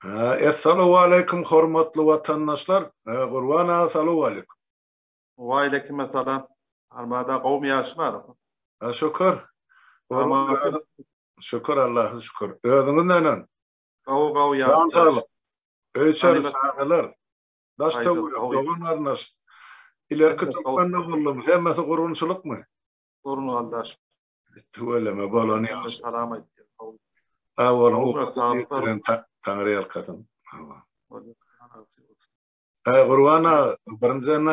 Essalawwaleýkim hormatly watandaşlar. Gurban aga salowwaleýkim. Waleýkim essalam. Armada gowmy ýagşymy aga? Şükür. Şükür Allaha şükür. Özüňiz nämen? Gowy gowy ýagşy. Jan saglyk. Öý içeri çagalar. Daş töwerek, dogan garyndaş. Ilerki türkmen ogullum hemmesi gurgunçylykmy? Gurgun Allaha şükür. Tüweleme bolany ýagşy. Salam aýtýan. Sag boluň. Ýetiren Taňry ýalkasyn. Gurban aga, birinjiden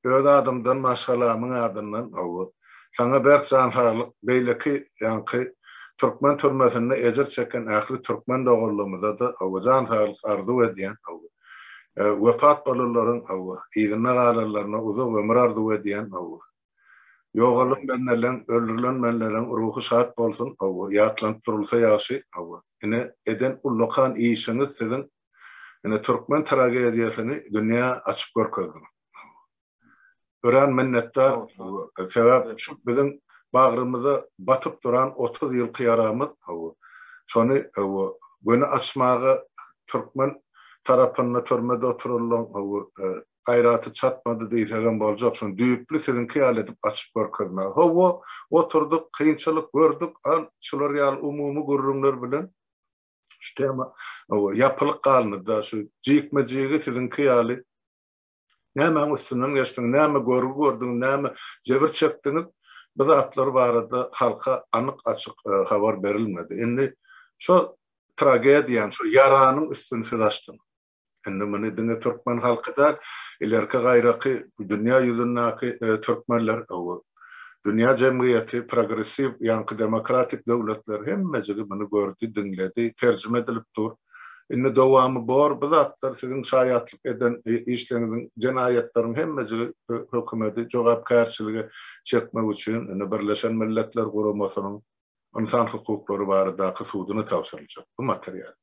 öz adymdan, maşgalamyň adyndan hawa, saňa berk jan saglyk, beýleki ýaňky türkmen türmesinde ejir çeken ähli türkmen doganlarymyza-da hawa jan saglyk arzuw edýän hawa. Wepat bolanlaryň hawa, yzynda galanlaryna uzak ömür arzuw edýän hawa. Ýogalan bendeleň, öldürilen bendeleň ruhy şat bolsun, hawa, ýatlanyp durulsa ýagşy, hawa. Ine, eden ullakan işiňiz siziň, ine, türkmen tragediýasyny dünýä açyp görkezdiňiz. Hawa. Örän minnetdar, hawa, sebäp şu biziň bagrymyza batyp duran 30 ýylky ýaramyz, hawa, şony, hawa, göni açmaga türkmen tarapynda türmede oturanlaň, hawa, Gaýraty çatmady diýsegem boljak, şuny düýpli siziňki ýaly edip açyp görkezmäge. Hawa, oturdyk, kynçylyk gördük, al, şular ýaly umumy gürrüňler bilen şu tema, hawa, ýapylyk galyndy-da, şu jikme-jigi siziňki ýaly nämäň üstünden geçdiňiz, näme görgi gördüňiz, näme jebir çekdiňiz, bu zatlar barada halka anyk-açyk habar berilmedi. Indi şo tragediýanyň, şo ýaranyň üstüni siz açdyňyz. Indi muny diňe türkmen halky däl, ilerki-gaýraky dünýä ýüzündäki türkmenler, dünýä jemgyýeti, progressiw, ýaňky demokratik döwletler hemmejigi muny gördi, diňledi, terjime edilip dur. Indi dowamy bor, bu zatlar siziň şaýatlyk eden işleriňiziň, jenaýatlaryň hemmejigi hökümeti jogapkärçilige çekmek üçin indi Birleşen Milletler Guramasynyň ynsan hukuklary baradaky suduna tabşyryljak bu materiallar.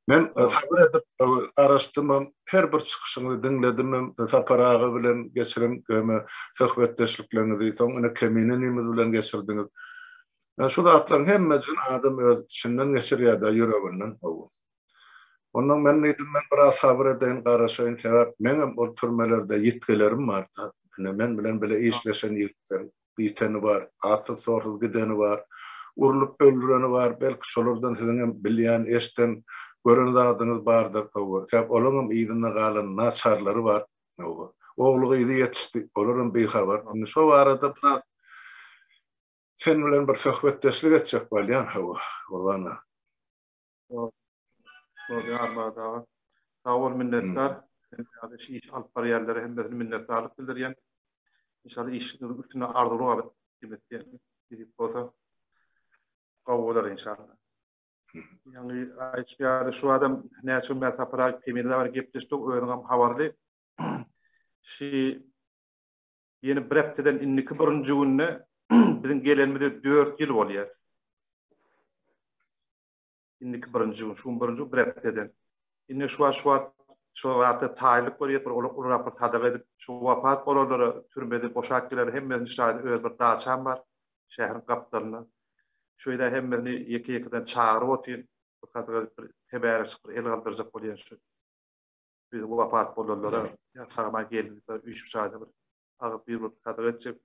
Men sabyr edip garaşdymam, her bir çykyşyňyzy diňledimem, Sapar aga bilen geçiren söhbetdeşlikleriňizi, soň ine Kemine inimiz bilen geçirdiňiz. Şu zatlaryň hemmesini adam öz içinden geçirýär-de, ýüreginden. Ondan men diýdim, men biraz sabyr edeýin, garaşaýyn, sebäp meňem ol türmelerde ýitgilerim bar-da. Ine men bilen bile işleşen ýigitler Ýiteni bar, atsyz-sorsuz gideni bar, urlup öldüreni bar, belki şolardan siziňem bilýän, eşden, gören zadyňyz bardyr, hawa, sebäp olaňam yzynda galan naçarlary bar, hawa, ogly-gyzy ýetişdi, olaram bihabar, indi şo barada biraz sen bilen bir söhbetdeşlik etjek bolýan, hawa, Gurban aga. Bolýar Armyrat aga. Sag bol minnetdar. Sen ýaly şu iş alyp barýanlara hemmesine minnetdarlyk bildirýän. Inşallah işiňiziň üstünde arzuwly galyp diýmek nesip bolsa gowy bolar inşallah. Ýaňy aýdyşym ýaly şu adam näçe gün bäri Sapar aga Kemine bilen gepleşdik özüňem habarly. Şi ýene bir hepdeden indiki birinji günde biziň gelenimize 4 ýyl bolýar. Indiki birinji gün, şu gün birinji gün bir hepdeden. Indi şu wagt şu wagt şu wagtda taýynlyk görýär, bir ulurak bir sadaka edip, şu wapat bolanlara türmede boşap gelenler hemmesini şaýda öz bir daçam bar, şäheriň gapdalynda. Şu ýerde hemmesini ýeke-ýekeden çagyryp otyryn, bir sadaka edip bir tebärek bir el galdyrjak bolýan şu. Biz wapat bolanlara ýa sag-aman geldiler, üýşüp şaýda bir agyz bir bolup sadaka etjek.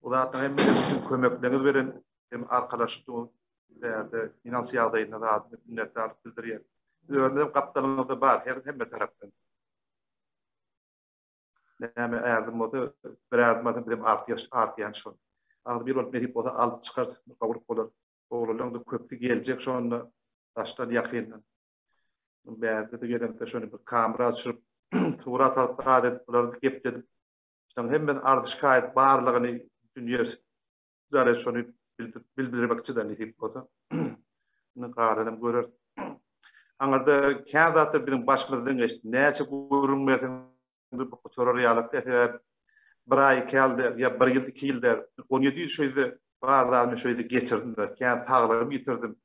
Bu zatlaryň hemmesi siziň kömekleňiz bilen hem arkalaşyp dur. Bärde finans ýagdaýynda zadyny minnetdarlyk bildirýän. Biz özümiz hem gapdalyňyzda bar her hemme tarapdan. Näme ärdim bolsa, bir ärdim bolsa bizem artýas, artýan şol. Agyz bir bolup nesip bolsa alyp çykarys, gowulyk bolar. Oglanlaryň-da köpüsi geljek şonda daşdan ýakyndan. Bärde-de gelemde şony bir kamera düşürip, surat alyp zat edip, bulary gepledip, şonuň hemmesini arz-şikaýat barlygyny dünýä jar edip şony bildirmekçi-de nesip bolsa. Indi galanam göreris. Aňyrda kän zatlar biziň başymyzdan geçdi. Näçe gürrüň berseň gutarar ýalyk däl. Sebäbi bir aý, iki aý däl, ýa bir ýyl, iki ýyl däl. 17 ýyl şo ýerde bar zadymy şo ýerde geçirdim-de. Kän saglygymy ýitirdim.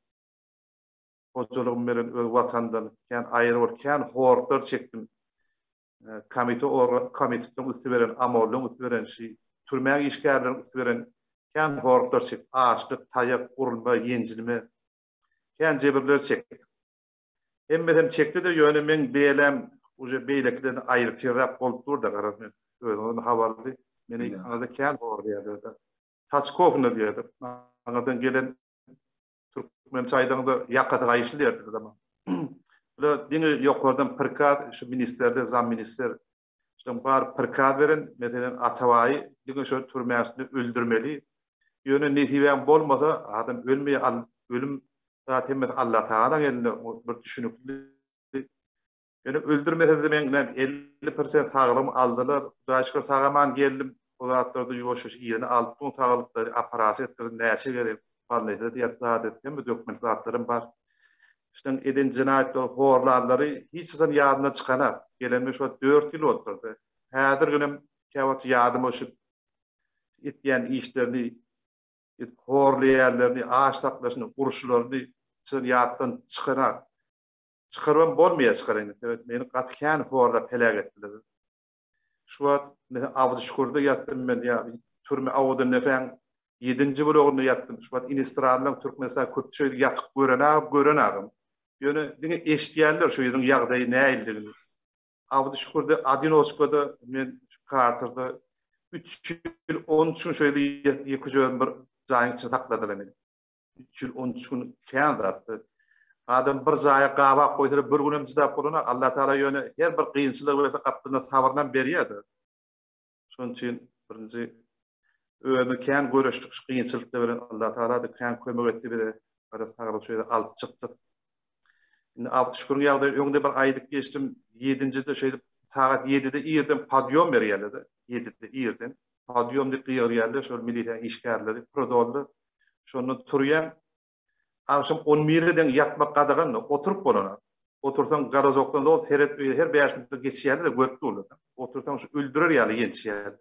Hojalygym bilen öz Watanymdan kän aýry bolup, kän horluklar çekdim. Komite organ, komitetden üsti beren, AMOL-dan üsti beren, şi türmäň işgärleriniň üsti beren kän horluklar çekdim. Açlyk, taýak, urulma, ýenjilme. Kän jebirler çekdik. Hemmesem çekdi-de ýöne meň beläm uje beýlekilerden aýry-tyrrak bolup dur-da garaz men özüňizem habarly meni aňyrda kän horlaýarlar-da. Taçkowna diýerler. Aňyrdan gelen türkmençe aýdaňda ýakasy gaýyşly diýerdiler zaman. Bula diňe ýokardan prikaz şu ministrler, zamministr şoň bar prikaz beren, meselem Atabaýy diňe şo türmäň üstünde öldürmeli. Ýöne nesibäň bolmasa adam ölmeýär, al ölüm zat hemmesi Allatagalaň elinde o bir düşünikli. Ýöne öldürmesede meň näme 50 prosent saglygymy aldylar. Hudaýa şükür sag-aman geldim. O zatlarda ýuwaş-ýuwaş yzyna alyp duň saglyklary operasiýa etdirdim näçe gezek. Bolnisada ýatyp zat etdim hemme dökmeli zatlarym bar. Şunuň eden jenaýatlary horlanlary hiç haçan ýadymdan çykanak. Gelenime şu wagt dört ýyl bolupdyrdy. Häzirginem käwagt ýadyma düşüp etýän işlerini edip horlaýanlaryny, aç saklaşyny, uruşlaryny çyn ýatdan çykanak. Çykarybam bolmaýar çykaraýyn. Sebäbi meni gaty kän horlap heläk etdiler. Şu wagt meselem Abdyşükürde ýatdym men ýa türme Awadandepäň ýedinji blogunda ýatdym. Şu wagt inestranlaň Türkmenistan köp şeýdip ýatyp gören agam gören agam. Ýöne diňe eşidýärler şu ýeriň ýagdaýy nähilidigini. Abdyşükürde odinoçkada men şu karterda üç ýyl 13 gün şeýdip ýeke özüm bir jaýyň içinde sakladylar meni. Üç ýyl 13 gün kän zatdy. Adam bir jaýa gabap goýsa bir günem çydap bolanok. Allah Taala ýöne her bir kynçylygy berse gapdalynda sabyrynam berýär-de. Şonuň üçin birinji özümiz kän göreşdik şu kynçylyklar bilen. Allah Taala-da kän kömek etdi bize. Gara saglyk şeýle alyp çykdyk. Indi Abdyşüküriň ýagdaýy öňde bir aýdyp geçdim. Ýedinjide şeýdip sagat ýedide irden podýom berýärler-de. Ýedide irden podýom diýip gygyrýarlar şol milisiýanyň işgärleri prodolda. Şonda turýaň. Agşam on bire deň ýatmak gadagan-da, oturyp bolana. Otursaň garazokdan zol seret öýe her bäş minutda geçýärler-de görüp durlar. Otursaň şu öldürer ýaly ýençýärler.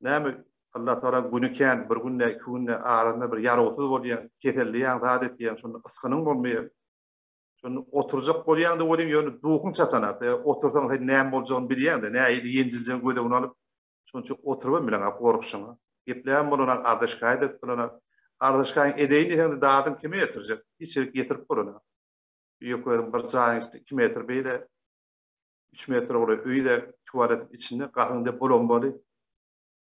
Näme Allah Tagala güni kän, bir günde, iki günde arasynda bir ýarawsyz bolýaň, keselleýäň, zat etýäň, şonda ysgynyň bolmaýar. Şonda oturjak bolýaň-da welin, ýöne duhuň çatanak. Otursaň sen näme boljagyny bilýäň-de, nähili ýenjiljegini göz öňüne alyp, şonuň üçin oturybam bileňok gorkuşyňa. Gepläbem bolanok, arza-şikaýat edip bolanok. Arza-şikaýaň edeýin diýseň-de dadyň kime ýetirjek? Hiç ýerik ýetirip bolanok. Ýeke özüň bir jaýyň içinde iki metr beýle, Üç metr golaý öý-de tualetiň içinde gahyňda bolombaly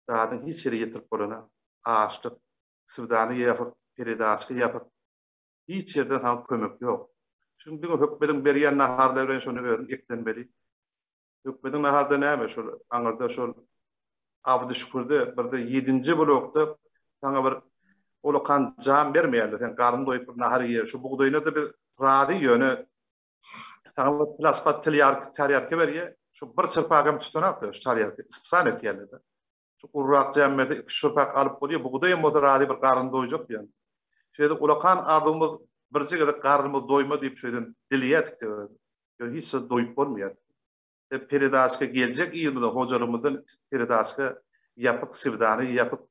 zadyň hiç ýere ýetirip bolana açlyk, swidany ýapyk, peredaçka ýapyk. Hiç ýerden saňa kömek ýok. Şuny diňe hökmediň berýän naharlary bilen şony özüň eklenmeli. Hökmediň naharda näme şol aňyrda şol Abdyşükürde birde ýedinji blokda saňa bir ulakan jam bermeýärler. Sen garyn doýup bir nahar iýer. Şu bugdaýyna-da biz razy ýöne Saňa bir plasmat tilýarka, tarýarka berýär. Şu bir çyrpak hem tutanakda şu tarýarka ispsan etýärler-de. Şu gurrak jam berse iki çyrpak alyp bolýar. Bugdaý hem bolsa razy bir garyn doýjak diýen. Şeýle ulakan arzuwymyz birje gezek garnymyz doýma diýip şeýden dileýärdik-de özi. Ýöne hiç zat doýup bolmaýar. E, peredaçka geljek yzymyzdan, hojalygymyzdan peredaçka ýapyk, swidany ýapyk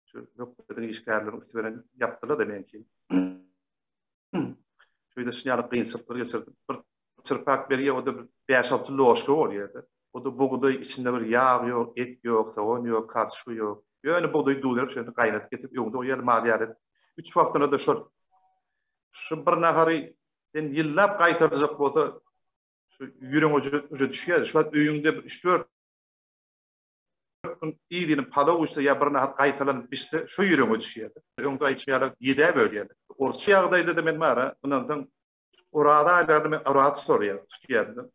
Şu hökümetiň işgärleriniň üsti bilen ýapdylar-da meňki. Şu ýerde şuny ýaly kynçylyklar geçirdim. Bir çyrpak berýär, o-da bir bäş-alty ložka bolýar-da. O-da bugdaý, içinde bir ýag ýok, et ýok, sogan ýok, kartoşka ýok. Ýöne bugdaýy duz berip, şeýdip gaýnadyp getirip öňüňde goýýarlar, mal ýaly edip. Üç wagtyna-da şol. Şu bir nahary sen ýyllap gaýtarjak bolsa, şu ýüregiňe uje düşýär. Şu wagt öýüňde bir üç-dört gün yzyny palaw içse ýa bir nahar gaýtalanyp bişse, şo ýüregiňe düşýär. Öňde aýdyşym ýaly ýedä bölýärler. Orta ýagdaýda-da men bar-a, ynansaň, oraza aýlarynda men oraza tutarýar, tutýardym.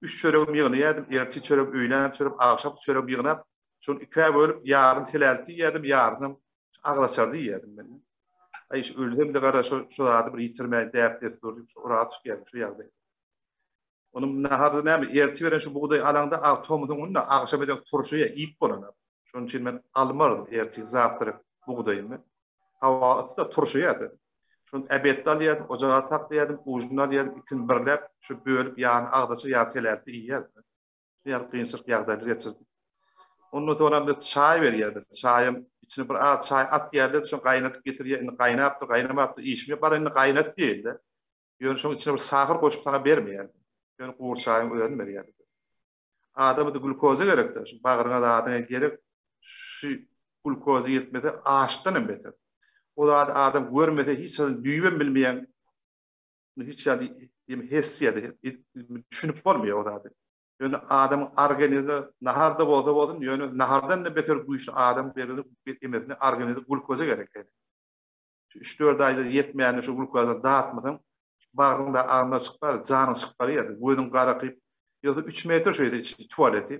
Üç çöregimi ýygnaýardym, ertir çöregim, öýlän çöregim, agşamky çöregimi ýygnap, şony ikä bölüp, ýaryny selältdi iýýärdim, ýarysynam agzaçarda iýýärdim men. Aý, şu ölsem-de gara şo şo zady bir ýitirmäýin, däp-dessur diýip, şu oraza tutýardym şu ýagdaýda. Onuň naharda näme, ertir beren şu bugdaý alaňda ag tomusyň gününe agşam eden turşy iýip bolanok. Şonuň üçin men almardym ertir zawtrak bugdaýymy. Hawa yssy-da turşy ýa-da. Şony obedde alýardym, ojaga saklaýardym, ujunda alýardym, ikini birläp, şu bölüp ýaryny agzaça, ýary telärde iýýärdim. Şuny ýaly kynçylyk ýagdaýlar geçirdim. Ondan soňram bir çaý berýärler. Çaýam içine bir az çaý atýarlar, şony gaýnadyp getirýär. Indi gaýnapdyr, gaýnamapdyr, işim ýok. Bar indi gaýnat diýýärler. Ýöne şoň içine bir sahar goşup saňa bermeýär. Ýöne gury çaýyň özüni berýär. Adama-da glukoza gerek-de, şu bagryňa zadyňa gerek. Şu glukoza ýetmese açdan hem beter. O zady adam görmese hiç haçan düýbem bilmeýän. Hiç ýaly hessiýa düşünip bolmaýar o zady. Ýöne adamyň organizmi nahar-da bolsa bolsun, ýöne nahardan-da beter güýçli adam emesine organizme glukoza gerek. Şu üç-dört aýda ýetmeýände şu glukozany datmasaň, bagryň da agzyna çykyp barýar, janyň çykyp barýar. Gözüň garakyp, ýogsa üç metr şu ýerde içi tualeti.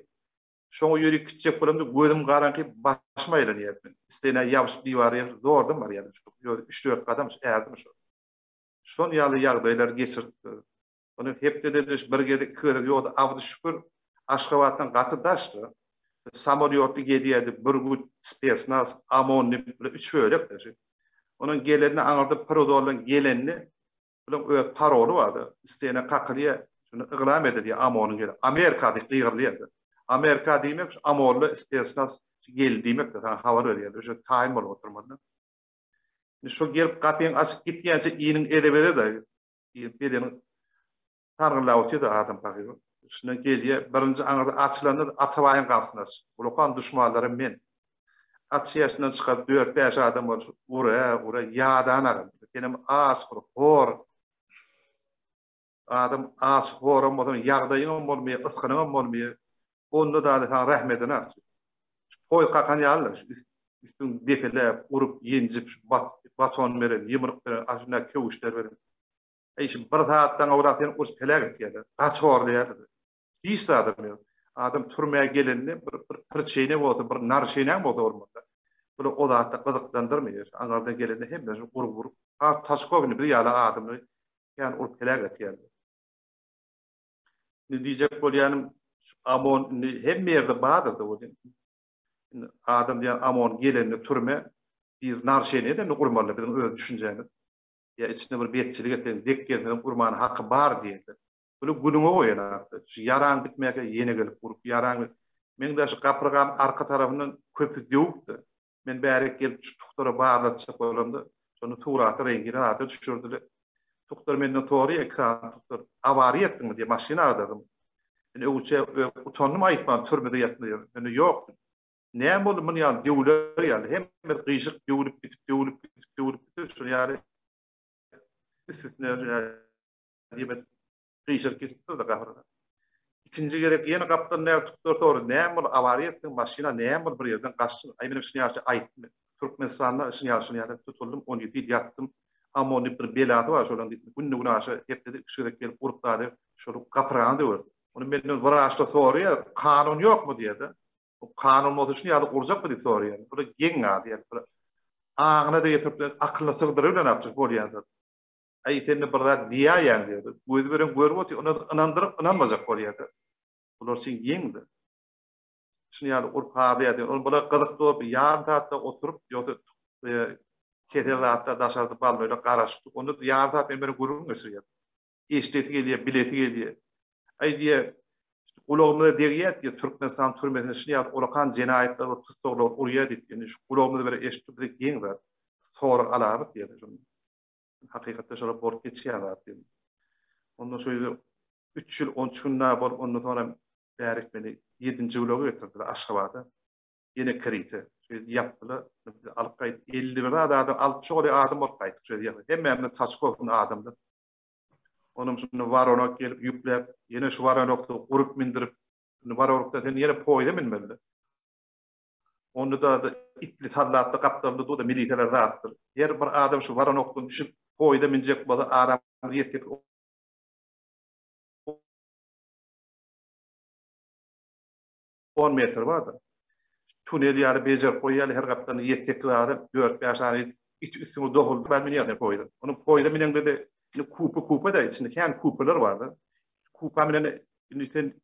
Şoňa ýörük gitjek bolamda gözüm garaňky, başym aýlanýar. Stena ýabşyp diwara ýabşyp zordan barýardym. Ýogsa üç-dört gadam ärdim şo. Şon ýaly ýagdaýlar geçiripdir. Ony hepdede bir gezek, iki gezek ýogsa Abdy şükür Aşgabatdan gaty daşda. Samolýotly gelýärdi, Bürgüt, spesnaz, OMON diýip bile üç bölekdi şu. Onuň gelenini aňyrda Prudoldan gelenini bulan öz paroly bardy. Stena kakylýar, şunda yglam edilýär OMON-yň gelen. Amerika diýip gygyrylýardy. Amerika diýmek şu OMON-ly spesnaz geldi diýmekdi, saňa habar berýärdi. Şu taýyn bolup oturmaly. Indi şu gelip gapyňy açyp gitýänçä iniň eze-beze-de Bedeniň sargynlap otyrdy adam pahyr. Şundan gelýär, birinji aňyrda açylanda Atabaýyň gapysyny aç. Ulakan duşmanlarym men. Açýar şundan çykaryp dört-bäş adam bolup ura, ura ýadan agam. Senem aç bir hor. Adam aç horam bolsaň ýagdaýyňam bolmaýar, ysgynyňam bolmaýar. Onda dady saňa rähmedini aç. Şu poýuz kakan ýaly-la, şu üstüň depeläp, urup, ýenjip, şu baton beren, ýumruk beren, a şunda köwüşler beren. Eý, şu bir sagatdan gowrak seni urup heläk etýärler. Gaty horlaýarlar. Hiç zadam ýok. Adam türmä gelende bir bir pirçeýne bolsa, bir narşeýnäň bolsa bolmasa, bular o zatda gyzyklandyrmaýar. Aňyrdan gelende hemmesi urup urup, has Taşkow indi biz ýaly adamlary kän urup heläk etýärler. Indi diýjek bolýanym, şu OMON indi hemme ýerde bardyr-da welin, indi adam diýen OMON gelende türme bir narşeniýe de indi urmaly biziň öz düşünjämiz. Ýa içinde bir betçilik etseň, dek gezseň urmana haky bar diýende. Buly günüňe goýanakda. Şu ýaraň bitmäkä ýene gelip urup, ýaraň Meň daşy gapyrgam arka tarapyndan köpüsi döwükdi. Men bärik gelip şu tukdara barlatjak bolamda, şonda suraty reňkini zada düşürdiler. Tukdar menden soraýar, iki sany tukdar, Awariýa etdiňmi diýýär, maşyn agdardym. Men öwüçe utandym aýtman, türmede ýatdym diýýär. Men ýok diýdim. Näme boldy muny ýaly döwüler ýaly, hemmesi gyşyk döwülip gitip, döwülip gitip, döwülip gitip, şuny ýaly üst-üstüne diýmek gyşaryp geçipdir-de gapyrga. Ikinji gezek ýene gapdan näge tutdyr sorady. Näme boldy, awariýa etdiň, maşyna näme boldy, bir ýerden gaçdyň. Aý menem şuny ýaly aýtdym. Türkmenistanda şuny ýaly şuny ýaly tutuldym, 17 ýyl ýatdym. Amon diýip bir belasy bar şolaň diýip, günde-günaşa hepdede üç gezek gelip urup zady şol gapyrgany döwerdi. Ony menden wraçlar soraýar, kanun ýokmy diýýär-de. Bu kanun bolsa şuny ýaly urjakmy diýip soraýar. Bu geň zat ýa bir aňyna-da getirip bilen, akylyna sygdyryp bilen apjyk bolýan zat. Aý sende bir zat diýäýäň diýdi. Gözi bilen görüp otyr, ony ynandyryp ynanmajak bolýar-da. Bular üçin geňdi. Şuny ýaly urup harlaýar diýen. Ony bular gyzykly bolup ýarym saatda oturyp, ýogsa kesel zatda daşarda balnoýda garaşyp, onda ýarym saat men bilen gürrüň geçirýär. Eşidesi gelýär, bilesi gelýär. Aý diýýär, gulagymyza degýär diýýär, Türkmenistan türmesinde şuny ýaly ulakan jenaýatlar bolup tussaglar urýar diýip, indi şu gulagymyza bir eşitdik bize geň zat. Sorag alamat diýýär şonda. Hakykatda şolar bolup geçýän zat diýdim. Onda şo ýerde üç ýyl on üç gün daha bolup, ondan soňra bärik meni ýedinji bloga getirdiler Aşgabada. Ýene Krite. Şo ýerde ýapdylar. Bizi alyp gaýt. 51 zat adam, 60 golaý adam bolup gaýtdyk şo ýerde. Hemmämiz Taçkowny adamlar. Onam şunda waronok gelip ýükläp, ýene şu waronokda urup mindirip, indi waronokda sen ýene poýza minmeli. Onda-da itli sallatly gapdalynda dur-da milisiýalar zatdyr. Her bir adam şu waronokdan düşüp poýza minjek bolsa aram ýetjek on metr bardyr. Tunel ýaly bejerip goýýarlar her gapdalynda ýetjek adam dört-bäş sany it üstüňe doguldy bar münýär sen poýza. Onuň poýza mineňde-de indi kupe kupe-de içinde kän kupeler bardyr. Kupa minen indi sen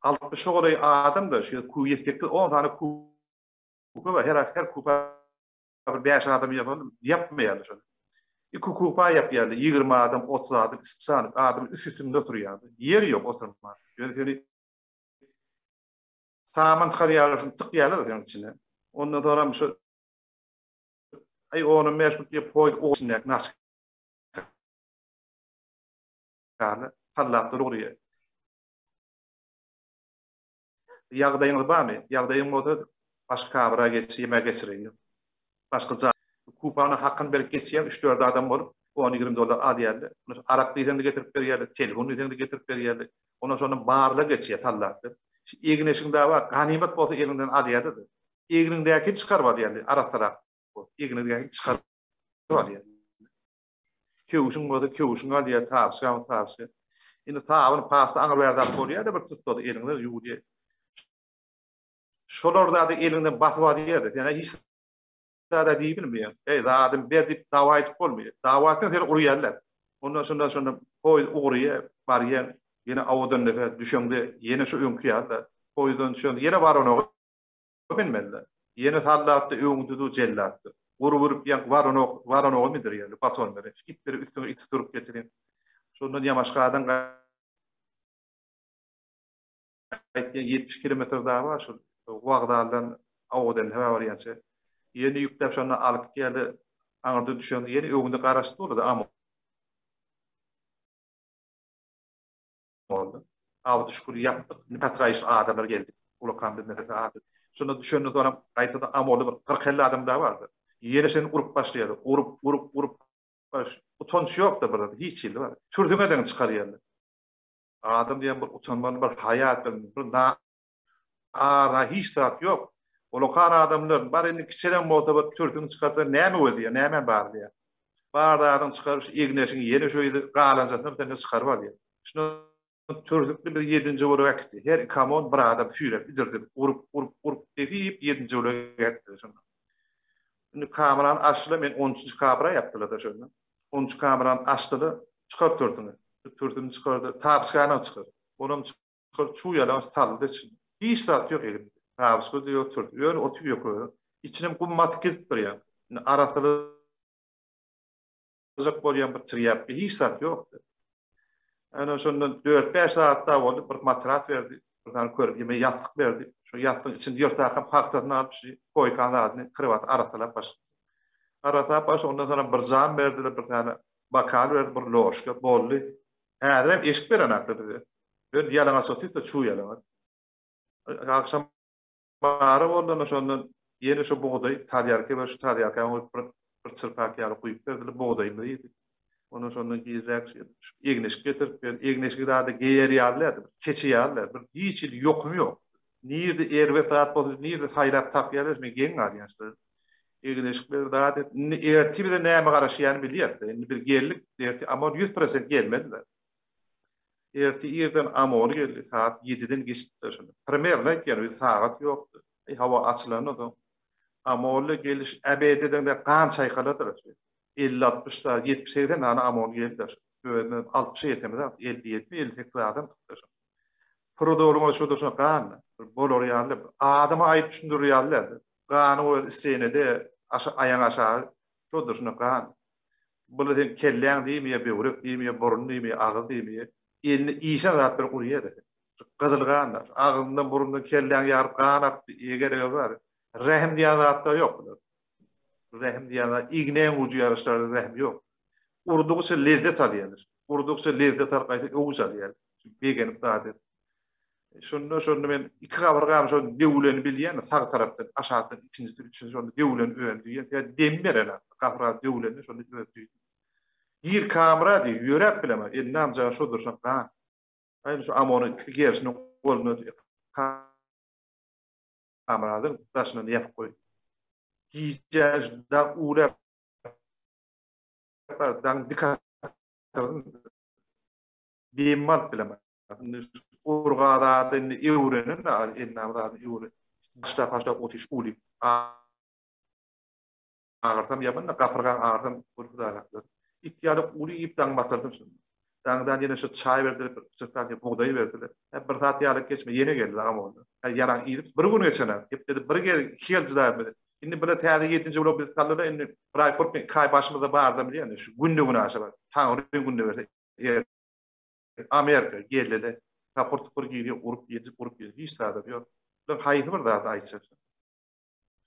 Altmyşa golaý adam-da, şu ýerde 108 on sany kupe bar, her her kupa bir bäş adam ýapan, ýapmaýarlar şony. Iki kupa ýapýarlar, 20 adam, 30 adam, spesialny adam üst-üstünde oturýardy. Ýer ýok oturmaga. Ýöne seni saman çykarýarlar, şuny tykýarlar seniň içine. Ondan soňram şu aý on-on bäş minut diýip poýuz içindäki naçkarlar sallap dur urýar. Ýagdaýyňyz barmy? Ýagdaýyň bolsa başga kabra geç, ýeme geçireýin. Başga jaý. Kupanyň hakyny berip geçýäň, üç-dört adam bolup. On-ýigrimi dollar alýarlar. Ondan arak diýseň-de getirip berýärler, telefon diýseň-de getirip berýärler. Ondan şonda barlag geçýär sallatlar. Şu egin-eşigiň dawa ganymat bolsa eliňden alýarlar-da. Egniňdäkini çykaryp alýarlar, arassarak bolsa egniňdäkini çykaryp alýarlar. Köwşüň bolsa köwşüňi alýar, tabşygaň bolsa tabşygy. Indi sabyn, pasta aňry bäri zat bolýar-da bir tussady eliňden ýuwulýar. Şolar zady eliňden basyp alýar-da, sen-ä hiç zada diýip bilmeýäň. Eý, zadymy ber diýip dawa edip bolmaýar. Dawa etseň seni urýarlar. Ondan şonda şonda poýuz ugraýar, barýaň, ýene Owadandepä düşeňde ýene şu öňki ýaly-da. Poýuzdan düşeňde ýene waronoga münmeli-de. Ýene sallatdy, öňüňde dur jellatdy. Urup urup ýaňky waronok, waronoga mündürýärler, baton bilen. Itleri üstüňe iti sürüp getirýän. Şondan Ýamaşgadan Aýtýan 70 kilometr dagy bar şol wokzaldan Owadandepä barýança. Ýene ýükläp şonda alyp gitýärler. Aňyrda düşende ýene öňünde garaşyp durlar-da Amolda. Awy şükür ýapdyk. Indi pes gaýyşly adamlar geldi. Ulakan biz meselesi ady. Şonda düşenden soňam gaýtadan Amolda bir kyrk-elli adam dagy bardy. Ýene seni urup başlaýarlar. Urup, urup, urup. Baş, utanç ýok-da bir zat, hiç hili bar. Türsüňe deň çykarýarlar. Adam diýen bir utanmaly bir haýat bir bir na ara hiç zat ýok. Ulakan adamlar bar indi kiçelem bolsa bir türsüňi çykarsa näme gözleýär, näme bar diýýär. Bar zadyňy çykaryp şu egin-eşigiňi ýene şu ýerde galanjasyny bir tane çykaryp alýar. Şuna türsükli bizi ýedinji bölege äkitdi. Her iki amon bir adam süýrep idirdi. Urup, urup, urup depip ýedinji bölege äkitdi şonda. Indi kamerany açdylar, men on üçünji kamera ýapdylar-da şonda. On üç kamerany açdy-da, çykar türsüni. Türsüni çykardy, tabyçkanam çykar. Onam çykar, çuw ýalaňaç saldy içine. Hiç zat ýok egninde. Tabyçka-da ýok, türsi. Ýöne otyr ýok özi. Içinem gum basyp gidipdir ýaňky. Indi arassalajak bolýan bir trýapka, hiç zat ýokdy. Ana şondan dört-bäş sagat dagy boldy, bir matras berdi, bir sany körpe ýeme ýassyk berdi. Şo ýassygyň içini ýyrtakam pagtasyny alyp, şu koýkan zadyny, krowaty arassalap başlady. Arassalap başlady, ondan soňam bir jam berdiler, bir sany bokal berdi, bir ložka, boldy. Häzirem eşik berenaklar bize. Ýöne ýalaňaç otyrys-da, çuw ýalaňaç. Agşam Ara boldanda şondan ýene şu bugdaý talýarka we şu talýarka goýup bir bir çyrpak ýaly guýup berdiler, bugdaýymyzy iýdik. Ondan şondan gijräk şu egin-eşik getirip berdi. Egin-eşigi zady geýer ýaly däldi, bir keçe ýaly däldi. Bir hiç hili ýokumy ýok. Nirde erbet zat bolsa, nirde saýlap tapýarlar, men geň galýan şulara. Egin-eşikleri zat et. Indi ertir bize näme garaşýany bilýäs-de. Indi biz geldik, ertir amon 100% gelmediler. Ertir irden Amol geldi, sagat ýediden geçipdir şonda. Primerno aýtýan, özi sagat ýokdy. Eý, hawa açylandan soň Amolla geliş äbededeňde gan çaýkaladyr. Elli-altmyş sany, ýetmiş-segsen sany Amol geldi. Özümiz altmyşa ýetemizok, 57-mi, 58 adam tutdy şonda. Prudolyň özi şo-da şo gan, bir bolar ýaly, adama aýdyp düşündirer ýaly däl. Ganyň özi isleýene-de aşa aýaň aşagy şo-da şunda gan. Bula sen kelläň diýmeýär, böwrek diýmeýär, burun diýmeýär, agyz diýmeýär. Elini işen zat bilen urýar-da seni. Şu gyzyl gan da, agyzyndan, burundan kelläňi ýaryp gan akdy, eger-eger bar. Rähim diýen zat-da ýok bularda. Rähim diýen zat, ignäň ujy ýaryşlarda rähim ýok. Urdugyça lezzet alýarlar. Urdugyça lezzet alyp gaýta öwüj alýarlar. Begenip zat edip. Şonda şonda men iki gabyrgam şo döwüleni bilýän, sag tarapdan aşakdan ikinjisi, üçünjisi şonda döwülen öni duýýan. Sebäbi dem beren gabyrga döwülende şonda öz duýdum. Gir kamera diýip ýöräp bilemok. Eline amca şo durşuna gan. Aýny şu Amonyň ikisi gerşini goluna kameradan daşyndan ýapyp goý. Gije daň uwlap bar, daň dik atdyrdym. Demimi alyp bilemok. Indi urga zady indi öwrenen endam zady öwren. Başlap başlap otyş uly. Agyrsam ýaman da gapyrgaň agyrsam bul hudaý saklasyn. It ýaly uly iýip daň batyrdym şunda. Daňdan ýene şu çaý berdiler bir çyrpak bugdaý berdiler. Hä bir saat ýaly geçme ýene geldi agam onda. Hä ýaraň iýip bir gün geçene hepdede bir gel iki gel jyda bizi. Indi bile täze ýedinji blok bizi saldylar indi bir aý korkmaý iki aý başymyzda barda bilýän şu günde gün aşa bar. Taňry günde berse Amerika geleli tapyr tupur girýär urup ýenjip urup ýenjip hiç zadam ýok. Bular haýsy bir zady aýtjak.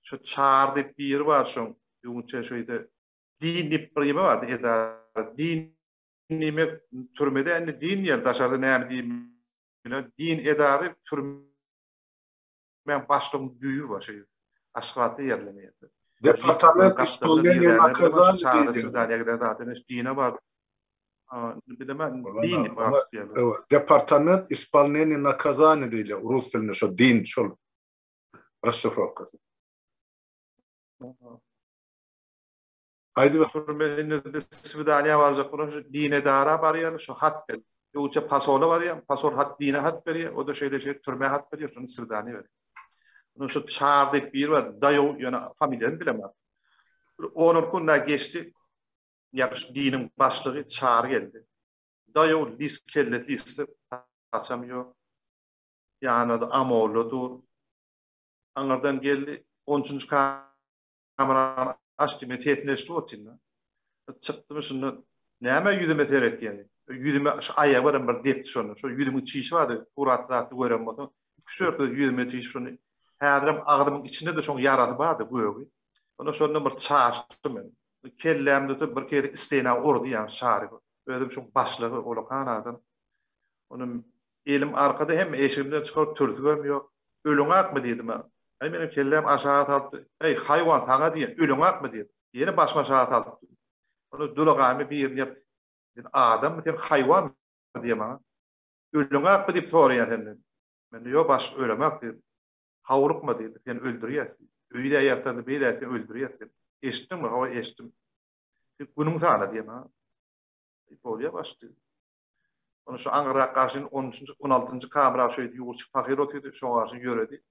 Şu Çary diýip biri bar şoň öňünçä şeýde din diýip bir ýeme bardy edara din diýmek türmede indi din diýer daşarda näme diýmeli din edara türme Men başlygyň düýbi bar şeýdip. Aşgabatda ýerlenýär. Departament ispolneniýa nakazaniýa diýilýär. Dine bar. Bilemän din diýip aýtýarlar. Departament ispolneniýa nakazaniýa diýilýär rus dilinde şo din şol rasşifrowkasy. Aýdyber. Türme indi biz swidaniýa barjak bolan şu din edara barýar, şu hat ber. Ýogsa pasola barýar, pasol hat dine hat berýär, o-da şeýle şeýle türmä hat berýär, şony swidaniýa berýär. Onuň şu Çar diýip biri bar, daýaw, ýöne familiýasyny bilemok. Bir on-on gün dagy geçdi, ýa şu diniň başlygy Çary geldi. Daýaw lis kellesi lisde, saçam ýok. Ýanynda-da amolla dur. Aňyrdan geldi, on üçünji kamerany açdy, men sesini eşidip otyryn-da. Çykdym şundan, näme ýüzüme seretýäň? Ýüzüme şu aýagy bilen bir depdi şonda. Şo ýüzümiň çişi bardy, suratda zatda gören bolsaň, iki-üç-dört gezek ýüzüme çişip şony, häzirem agzymyň içinde-de şoň ýarasy bardy, gögi. Onda şondan bir çaşdym men. Kellämde tutup bir gezek stena urdy ýaňy şarik. Özem şoň başlygy, ulakan adam. Onuň elim arkada hem eşigimden çykaryp türsügem ýok. Ölüňakmy diýdim-ä. Aý menem kellämi aşaga salypdy. Eý, haýwan saňa diýen, ölüňakmy diýdim. Ýene başymy aşaga salypdy. Onda dulagamy birini ýap, Sen adammy, sen haýwanmy diýýär maňa. Ölüňakmy diýip soraýan senden. Men ýok baş ölemak diýdim. Howlukma diýdi, seni öldürýäs diýdi. Öýde ýatsaň-da, beýle seni öldürýäs seni. Eşitdiňmi? Hawa, eşitdim. Sen günüň sana diýýär maňa. Bolýar baş diýdim. Ony şu aňyrrak garşy on üçünji, on altynjy kamera şu ýerde ýuwurçyk pahyr otyrdy, şoňa garşy ýöredi.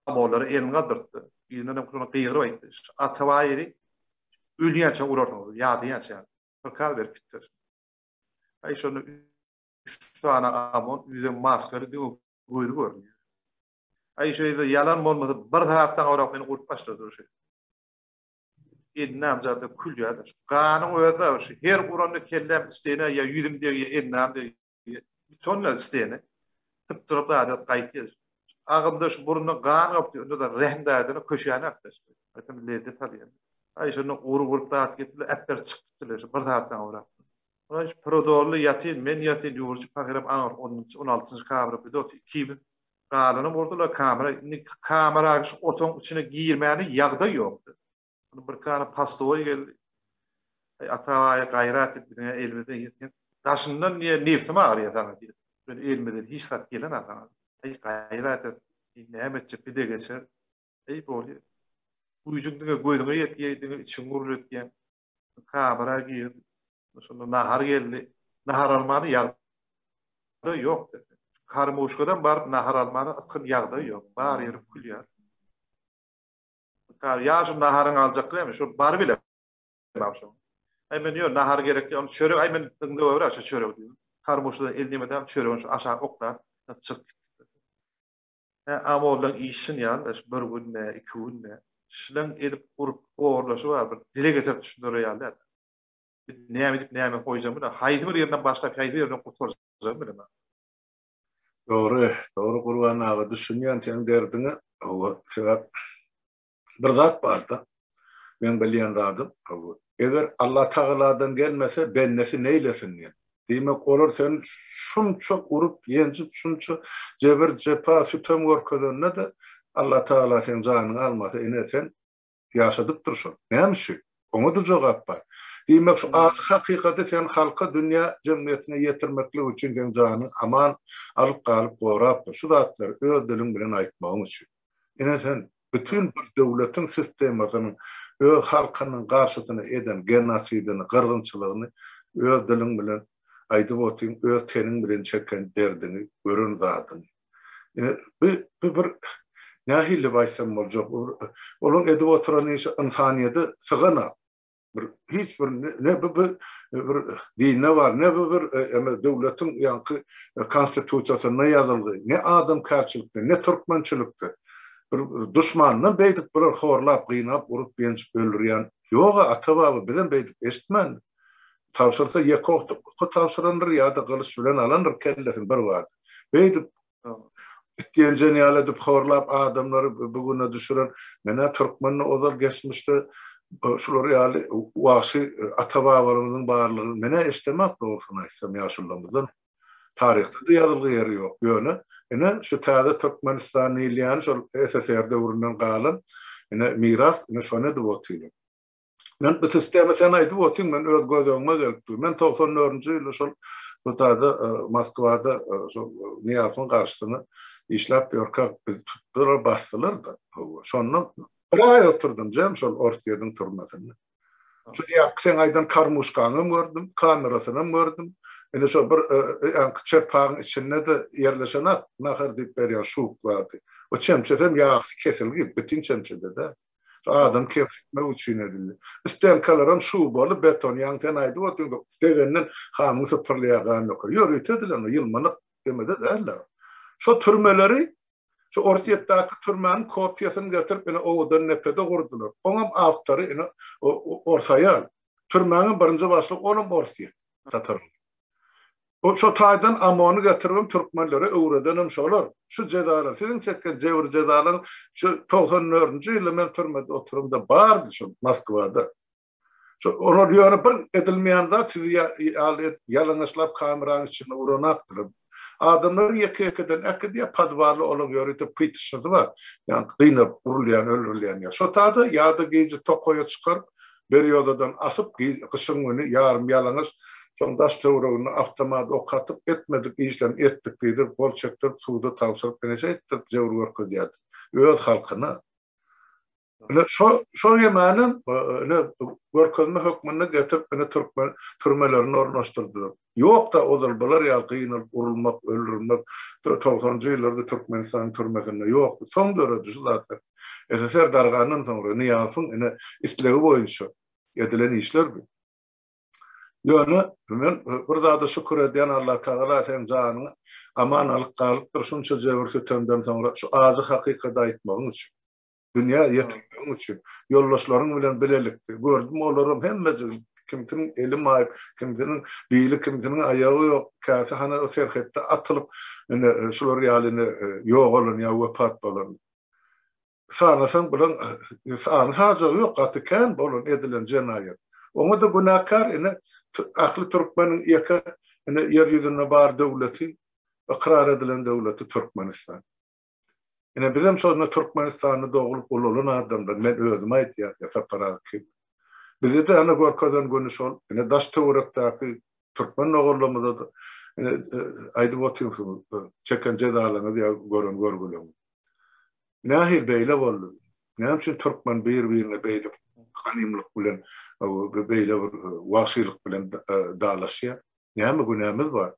Amolara elini galdyrtdy. Yzyndan hem şony gygyryp aýtdy. Şu Atabaýewi ölýänçä urarsyňyz, ýadaýança. Prikaz berip gitdi. Aý şonda üç sany amon ýüze maskaly diňe gözi görünýär. Aý şu ýerde ýalan bolmasa bir sagatdan gowrak meni urup başladylar şu. Endamjada kül ýa-da şu ganyň özi-de şu her uranda kelläm stena ýa ýüzüm degýär, endam degýär. Bir tonna stena sypdyryp zat gaýtýar. Agymda şu burundan gan gopdy, onda-da rehim daýydan köşäni akdy. Aýtsam lezzet alýan. Aý şonda urup urup zat gitdiler, äpberip çykyp gitdiler şu bir sagatdan gowrak. Onuň şu prodolly ýatyn, men ýatyn, ýüwürji pahyram aňyr onunjy, on altynjy kamera biz otyr ikimiz. Galanyny urdular kamera, indi kamera şu otagyň içine girmäne ýagdaý ýokdy. Indi bir sany postoý geldi. Aý Atabaý gaýrat et biziň elimizden ýetýän. Daşyndan diýe nebsim agyrýar saňa diýip. Men elimizden hiç zat gelenok saňa. Aý gaýrat et. Näme etjek bir-de geçer. Eý bolýar. Güýjüň diňe gözüňe ýetýär, diňe içiň gürletýär. Kamera girdi. Şonda nahar geldi. Nahar almana ýagdaý ýok. Karmuşkadan baryp nahar almana ysgyn ýagdaý ýok. Bar ýeri kül ýar. Ýa şu naharyňy aljak dälmi? Şo bar bile. Şo. Aý men ýok, nahar gerek däl. Çörek aý men diňde öwre şu çörek diýdim. Karmuşkadan elini ýemeden çöregini şu aşak oklap çykyp gitdi. Hä amollaň işin ýaly bir günde, iki günde. Şulaň edip urup horlaşy bar bir dile getirip düşündirer ýaly däl. Näme edip näme goýjagymy bilemok. Haýsy bir ýerinden başlap haýsy bir ýerinden gutarjagymy bilemok. Dogry, dogry Gurban aga düşünýän seň derdiňe. Hawa, sebäp bir zat barda. Meň bilýän zadym, hawa. Eger Allah Tagaladan gelmese, bendesi neýlesin diýen. Diýmek, olar seni şunça urup, ýenjip, şunça jebir, jepa, sütem görkezende-de Allah Tagala seň janyňy almasa, ine sen Ýaşadypdyr şol. Näme üçin? Oňa-da jogap bar. Diýmek, şu ajy hakykaty sen halka, dünýä jemgyýetine ýetirmeklik üçin seň janyň aman alyp galyp gorapdyr. Şu zatlary öz diliň bilen aýtmagyň üçin. Ine sen bütin bir döwletiň sistemasynyň öz halkynyň garşysyna eden genosidini, gyrgynçylygyny öz diliň bilen aýdyp otyň, öz teniň bilen çeken derdiňi, gören zadyňy. Ine, bu, bu bir nähili aýtsam boljak, olaryň edip oturan işi ynsanyýete syganak. Bir hiç bir ne bu bir, bir dinde bar, ne bu bir eme döwletiň ýaňky konstitusiýasynda ýazylgy, ne adamkärçilikde, ne türkmençilikde. Bir duşmandan beýdip bular horlap, gynap, urup, ýenjip öldürýän ýog-a, ata-baba bizem beýdip eşitmändik. Tabşyrsa ýeke oky tabşyrandyr ýa-da gylyç bilen alandyr kellesini bir bada. Beýdip it ýenjen ýaly edip horlap adamlary bu güne düşüren menä türkmende ozal geçmişde şular ýaly wagşy ata-babalarymyzyň barlygyny menä eşdemak dogrusyny aýtsam ýaşulularymyzdan. Taryhda-da ýazylgy ýeri ýok. Ýöne ine şu täze Türkmenistan diýilýän şol SSR döwründen galan. Ine miras, ine şony edip otyrlar. Men bu sistema sen aýdyp otyň, men öz göz öňüme gelip dur. Men 94-nji ýylda şol bu taýda e, Moskwada e, şol Nyýazowyň garşysyna işläp ýörkäk bizi tutdular, basdylar-da. Şondan bir aý oturdym jem şol Orsýetiň türmesinde. Şu ýaňky sen aýdan karmuşkaňam gördüm, kamerasynam gördüm. Ine şo bir e, ýaňky çerpagyň içinde-de ýerleşen ak nahar diýip berýän şuk bardy. O çemçesem ýarysy kesilgi, bütin çemçede-de. Şu adam kemsitmek üçin edildi. Stenkalaram şubaly beton, ýaňy sen aýdyp otyň, degenden hamyň sypyrylýar gan ýokary. Ýörite edilen o ýylmanak demede däl-de. Şo türmeleri, şu Orsýetdäki türmäniň kopiýasyny getirip ine owadan nepede gurdular. Oňam awtory ine ors aýal. Türmäniň birinji başlygy olam orsýet. Tatar. O şo taýdan OMON-y getiribem türkmenlere öwredenem şolar. Şu jezalar, siziň çeken jebir-jezalaryňyz şu 94 dördünji ýylda men türmede oturamda bardy şol Moskwada. Şo olar ýöne bir edilmeýän zat sizi ýaly edip ýalaňaçlap kameranyň içinde uranakdylar. Adamlary ýeke-ýekeden äkidýär, podwalda olaň ýörite pytyşnysy bar. Ýagny gynap urulýan, öldürilýän ýer. Şo taýda ýa-da gije tokaýa çykaryp, berýozadan asyp, gyşyň güni ýarym ýalaňaç, soň daş-töwereginde awtomat ok atyp, etmedik işlerini etdik diýdirip, gol çekdirip, suda tabşyryp, ine şeýtdirip jebir görkezýärdi. Öz halkyna. Ine şo şo ýemänem ine görkezme hökmünde getirip ine türkmen türmelerine ornaşdyrdylar. Ýok-da ozal bular ýaly gynalyp urulmak, öldürilmek togsanynjy ýyllarda Türkmenistanyň türmesinde ýokdy. Soň döredi şu zatlar. SSR dargandan soňra Nyýazowyň ine islegi boýunça edilen işler bu. Ýöne men bir zada şükür edýän Allatagala seň janyňy aman alyp galypdyr şunça jebir-sütemden soňra şu ajy hakykaty aýtmagyň üçin. Dünýä ýetirmegiň üçin ýoldaşlaryň bilen bilelikde gördüm olaram hemmejigini kimsiniň eli maýyp, kimsiniň bili, kimsiniň aýagy ýok, käsi hany o serhetde atylyp ine şular ýaly ine ýogalan ýa wepat bolan. Sanasaň bulaň sany sajagy ýok gaty kän bolan edilen jenaýat. Oňa-da günäkär ine ähli türkmeniň ýeke ine ýer ýüzünde bar döwleti ykrar edilen döwleti Türkmenistan. Ine bizem şonda Türkmenistanda doglup ulalan adamlar, men özüm aýdýan, ýa Sapar aga kim. Bize-de ana görkezen güni şol, ine daş töwerekdäki türkmen doganlarymyza-da ine aýdyp otyrsyňyz, çeken jezalaryňyzy ýa gören görgüleriňizi. Nähili beýle boldy? Näme üçin türkmen bir-birine beýdip ganymlyk bilen, beýle bir wagşylyk bilen dalaşýar? Näme günämiz bar?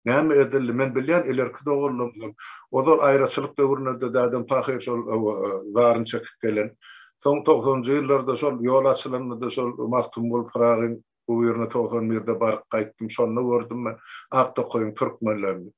Näme edildi? Men bilýän ilerki doganlarymyzam ozal aýraçylyk döwründe-de dädem pahyr şol zaryny çekip gelen. Soň togsanynjy ýyllarda şol ýol açylanda-da şol Magtymguly Pyragyň gubyryna 91-de baryp gaýtdym. Şonda gördüm men Aktokaýyň türkmenlerini.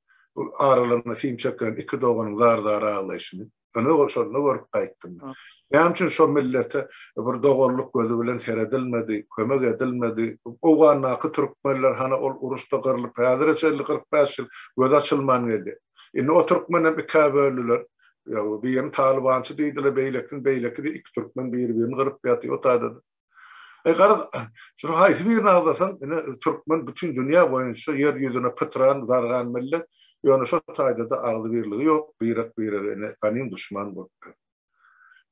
Aralarynda sim çekilen iki doganyň zar-zar aglaýşyny. Ine şonda görüp gaýtdym. Näme üçin şo millete bir doganlyk gözi bilen seredilmedi, kömek edilmedi? Owgandaky türkmenler hany ol uruşda gyrlyp häzire çenli 45 ýyl gözi açylman gelýär. Indi o türkmenem ikä böldüler. Birini talybançy diýdiler, beýlekisini beýleki diýip iki türkmen biri-birini gyryp ýatyr o taýda-da. E garaz, şu haýsy birini agzasaň, ine türkmen bütin dünýä boýunça ýer ýüzüne pytran, dargan millet, ýöne şo taýda-da agzybirligi ýok, birek-birege ine ganym duşman bolupdyr.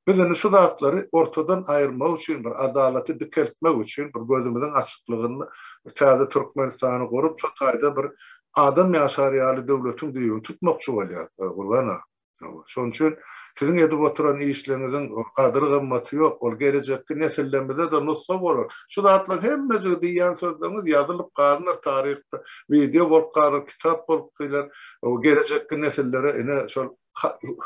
Biz indi şu zatlary ortadan aýyrmak üçin, bir adalaty dikeltmek üçin bir gözümiziň açyklygynda bir täze Türkmenistany gurup, şo taýda bir adam ýaşar ýaly döwletiň düýbüni tutmakçy bolýar, Gurban aga. Şonuň üçin siziň edip oturan işleriňiziň gadyr-gymmaty ýok. Ol gelejekki nesillerimize-de nusga bolar. Şu zatlaryň hemmejigi diýýän sözleriňiz ýazylyp galynar taryhda, wideo bolup galar, kitap bolup geler. Gelejekki nesillere ine şol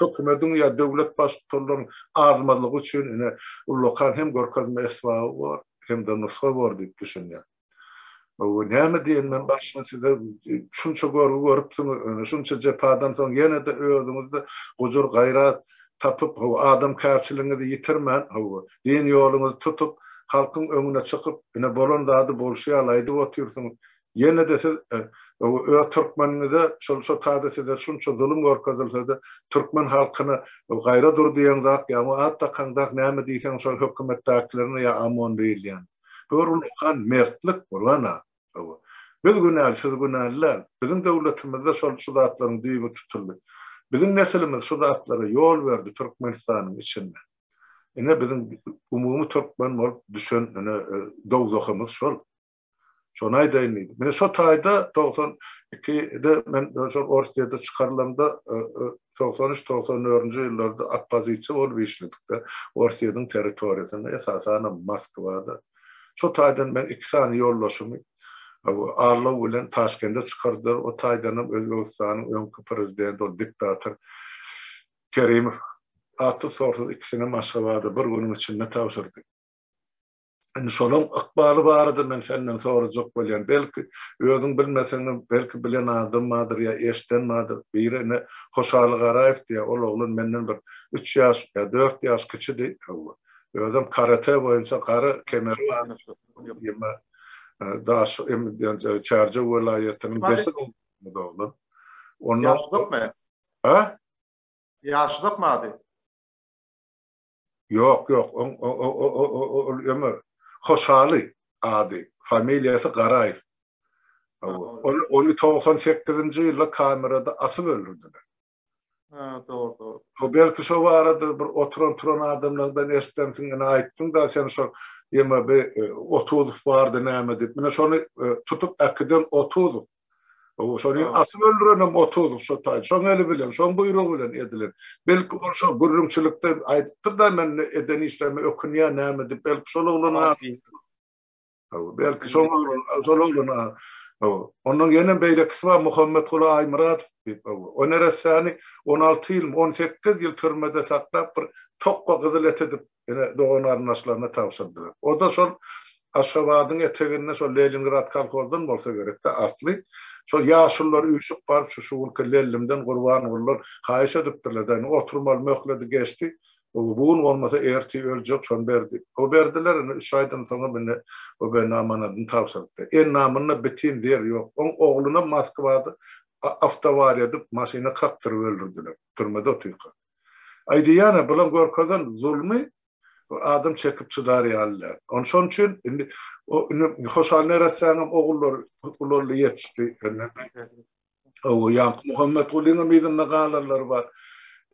hökümediň ýa döwlet baştutanlaryň azmazlygy üçin ine ullakan hem görkezme esbaby bor, hem-de nusga bor diýip düşünýän. Näme diýen men başyna size şunça görgi görüpsiňiz, ýöne şunça jepadan soň ýene-de özüňizde gujur gaýrat tapyp, hawa, adamkärçiligiňizi ýitirmän, hawa, din ýoluňyzy tutup, halkyň öňüne çykyp, ine bolan zady bolşy ýaly aýdyp otyrsyňyz. Ýene-de siz, hawa, öz türkmeniňize şol şo taýda size şunça zulum görkezilse-de, türkmen halkyna gaýra dur diýeňzak, ýa oňa at dakaňzak, näme diýseň şol hökümetdäkilerine ýa OMON diýilýän. Bu bir ullakan mertlik Gurban aga. Hawa. Biz günäli, siz günäli däl. Biziň döwletimizde şol şu zatlaryň düýbi tutuldy. Biziň nesilimiz şu zatlara ýol berdi Türkmenistanyň içinde. Ine biziň umumy türkmen bolup düşen ine dowzahymyz şol. Şony aýdaýyn diýdim. Mine şo taýda 92-de men şol Orsýede çykarylamda 93 94-nji ýyllarda oppozisiýa bolup işledik-de Orsýediň territoriýasynda, esasanam Moskwada. Şo taýdan men iki sany ýoldaşymy Allow bilen Taşkende çykardylar. O taýdanam Özbegistanyň öňki prezidenti ol diktator Kerimow atsyz-sorsuz ikisinem Aşgabada bir günüň içinde tabşyrdy. Indi şolaň ykbaly barada men senden sorajak bolýan. Belki, özüň bilmeseňem, belki bilen adam bardyr ýa eşiden bardyr. Biri ine Hoşaly Garaýew diýýär, ol oglan menden bir üç ýaş ýa dört ýaş kiçidi. Hawa. Özem karate boýunça gara kemeri bar. Ýeme daş diýen Çärjew welaýatynyň Besik obasynda doglan. Ondan Ýaşuzakmy? Ha? Ýaşuzakmy ady? Ýok, ýok, oň ol ýöne Hoşaly ady, familiýasy Garaýew. Ony ony 98-nji ýylda kamerada asyp öldürdiler. Ha, dogry, dogry. O belki şo barada bir oturan turan adamlardan eşdensiň, ine aýtdyň-da sen şo ýeme bi Otuzow bardy näme diýip. Mine şony tutup äkiden Otuzow. Şony asyp öldürenem Otuzow şo taý. Şoň eli bilen, şoň buýrugy bilen edilen. Belki ol şo gürrüňçilikde aýdypdyr-da men eden işlerime ökünýän näme diýip, belki şol oglanyň ady. Belki şol oglan, şol oglan Ondan ýene beýlekisi bar Muhammetguly Aýmyradow diýip. O neressäni 16 ýyl, 18 ýyl türmede saklap bir tokga gyzyl et edip ene dogan-garyndaşlaryna tabşyrdylar. O-da şol Aşgabadyň eteginde şol Leningrad kolhozdan bolsa gerekdi asly. Şol ýaşulular üýşüp baryp şu şu günki Lellimden Gurbangulydan haýyş edipdirler-de, indi oturmaly möhledi geçdi, bu gün bolmasa ertir öljek, şony ber diýip. O berdiler, indi üç aýdan soňam indi o bende amanadyny tabşyrypdy. Endamynda bitin zer ýok. Oň oglunam Moskwada awtowariýa edip, maşyna kakdyryp öldürdiler, türmede otyrka. Aý diýýän-ä, bulaň görkezen zulmy adam çekip çydar ýaly däl. Ony şonuň üçin indi o indi Hoşal neressäňem ogullary ulaldy ýetişdi. Hawa, ýaňky Muhammetgulyňam yzynda galanlary bar.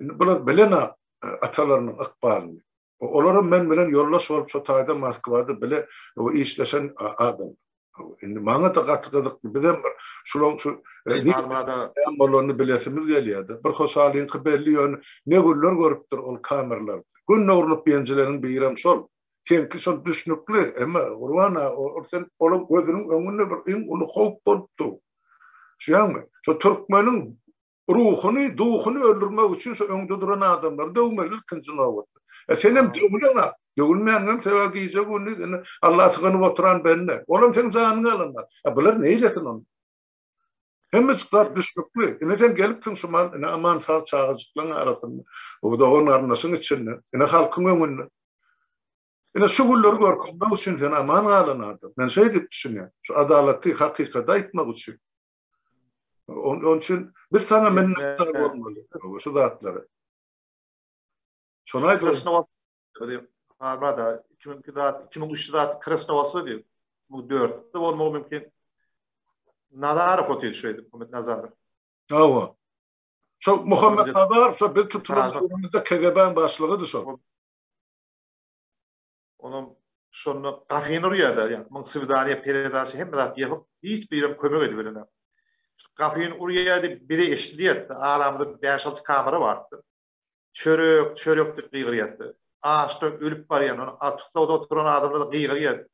Indi bular bilen-ä atalarynyň ykbalyny. Olaram men bilen ýoldaş bolup şo taýda Moskwada bile işleşen adam. Indi maňa-da gaty gyzykly. Bizem bir şulaň şu näme bolanyny bilesimiz gelýär-de. Bir Hoşalyňky belli ýöne ne günler görüpdir ol kamerlarda. Günde urlup ýenjileniň birem şol. Seňki şol düşnükli, emma Gurban aga ol sen olaň gözüniň öňünde bir iň uly howp bolup dur. Düşýäňmi? Şo türkmeniň Ruhuny, duhuny öldürmek üçin şu öňde duran adamlary döwmeli ilkinji nobatda. E senem döwüleň-a. Döwülmäniňem sebäbi gije-gündiz indi Alla sygynyp oturan bende. Olam seň janyňy alanlar. E bular neýlesin onda? Hemmejik zat düşnükli. Ine sen gelipsiň şu mal, ine aman sag çagajyklaň arasynda, bu dogan-garyndaşyň içinde, ine halkyň öňünde. Ine şu günleri görkezmek üçin sen aman galan adam. Men şeý diýip düşünýän. Şu adalaty, hakykaty aýtmak üçin. Onun üçin biz sana minnetdar bolmaly şu zatlary. Şony aýdyp. Armada 2002 zat, 2003 zat Krasnowasda diýip, bu 4-de bolmagy mümkin. Nazarow otyr şu edip, Muhammet Nazarow. Hawa. Şo Muhammet Nazarow şo biz tutulan döwrümizde KGB-niň başlygydy şo. Onam şonda gafyny urýar-da, ýa muň swidaniýa, peredaça hemme zat ýapyp, hiç birem kömek edip bilenok. Şu gafyny urýar diýip bize eşidilýärdi, aramyzda bäş-alty kamera bardy. Çörek, çörek diýip gygyrýardy. Açdan ölüp barýan, ony tussagda oturan adamlar gygyrýar.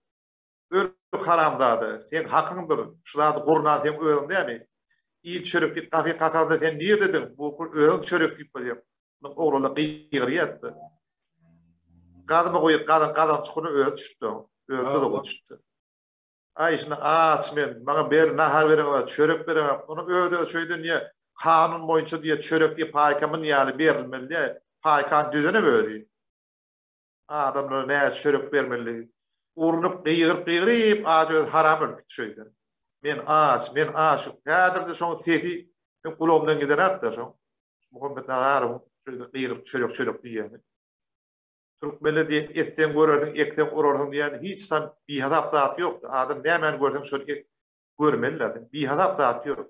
Öl haramzada, seň hakyňdyr, şu zady gurnan seň özüň dämi? Il çörek diýip gafy kakanda sen nirdediň? Bu özüň çörek diýip barýaň. Munuň oglanlar gygyrýardy. Gazma goýup gazan gazan çukuryna özi düşüpdi. Özi duzaga düşüpdi. Aý şunda aç men, maňa ber nahar bereňok, çörek bereňok. Onuň özi şeýden diýe, kanun boýunça diýe çörek diýe paýka myn ýaly berilmeli diýe. Paýkany düzenem özi. Adamlara näçe çörek bermeli. Urnup gygyryp gygyryp aç özi haram ölüp gitdi şeýden. Men aç, men aç. Häzir-de şoň sesi meň gulagymdan gidenok-da şoň. Muhammet Nazarowyň şeýle gygyryp çörek çörek diýýäni. Türkmenler diýen etseň görersiň, ekseň orarsyň diýýän hiç tam bihasap zat ýokdy. Adam nämäni görseň şony ek görmeliler. Bihasap zat ýok.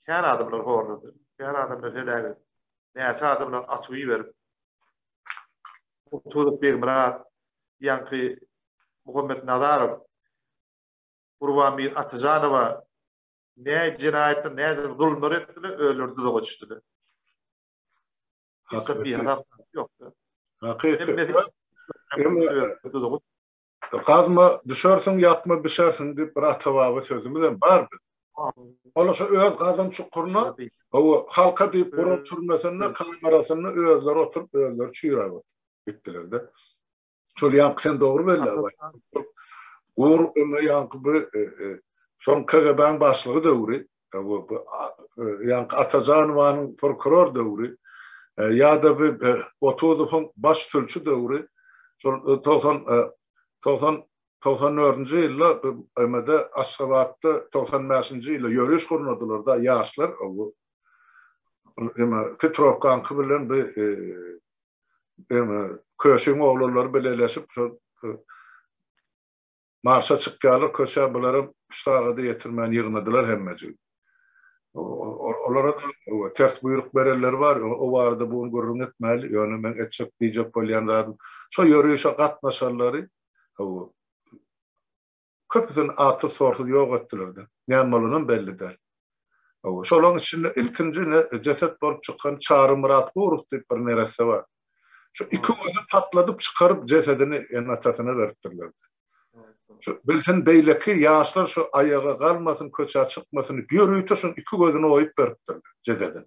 Kän adamlar horlady. Kän adamlar heläk edildi. Näçe adamlar atuw iberip. Otuzow Begmyrat, ýaňky Muhammet Nazarow, Gurbanmir Atajanowa ne jenaýatlar, ne zulumlar etdiler, özleri duzaga düşdüler. Hiç bir hasap ýok. Hakyky. Gazma düşersiň, ýakma bişersiň diýip bir ata-baba sözümiz hem bar biz. Olar şo öz gazan çukuryna, hawa, halka diýip guran türmesinde, kamerasynda özleri oturyp, özleri çüýräp oturyp gitdiler-de. Şol ýaňky sen dogry belläp aýtdyň. Gur öňe ýaňky bir şoň KGB-niň başlygy döwri, ýaňky Atajanowanyň prokuror döwri, ýa-da bir Otuzowyň baş sülçi döwri, şol 90 90 94-nji ýylda MD Aşgabatda 95-nji ýylda ýöriş gurnadylar-da ýaşlar, bu Hitrowkaňky bilen bir Köşüň oglanlary bileleşip şol marşa çykýarlar köçä bularam üç sagada ýetirmän ýygnadylar hemmejigi. Olara da ters buýruk berenleri bar, o barada bu gün gürrüň etmäli, ýöne meň etjek diýjek bolýan zadym şo ýörişe gatnaşanlary Köpüsini atsyz-sorsuz ýok etdiler-de. Näme bolanam belli däl. Hawa, şolaryň içinde ilkinji ine jeset bolup çykan Çary Myratgurow diýip bir neresse bar. Şu iki gözi patladyp çykaryp jesedini ene-atasyna beripdirler-de. Şu bilsin beýleki ýaşlar şu aýaga galmasyn, köçä çykmasyn diýip ýörite şuň iki gözüni oýup beripdirler jesedini.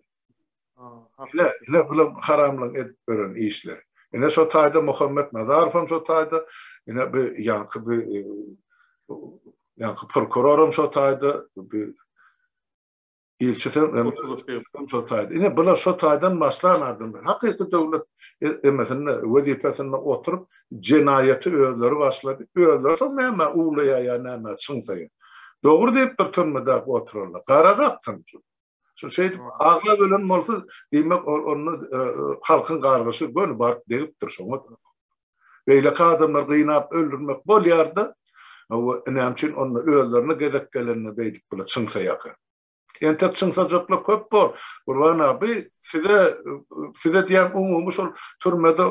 Ine, ine bular haramlygyň edip beren işleri. Ine şo taýda Muhammet Nazarow hem şo taýda, ine bu ýaňky bu e, ýaňky prokuror hem şo taýda, bu ilçisi hem şo taýda. Ine bular şo taýdan başlan adamlar. Hakyky döwlet e, emesinde, wezipesinde oturyp jenaýaty özleri başlady. Özleri soň näme uwlaýar ýa näme çyňsaýar. Dogry diýipdir türmedäki oturanlar. Gara gapsyn. Şu şeýdip aglap ölen bolsa, diýmek ol onda e, halkyň gargyşy göni baryp degipdir şoňa. Beýleki adamlar gynap öldürmek bolýar-da, we näme üçin onda özlerine gezek gelende beýdip bile çyňsaýarka. Entek çyňsajaklar köp bor. Gurban abi size size diýen umumy şol türmede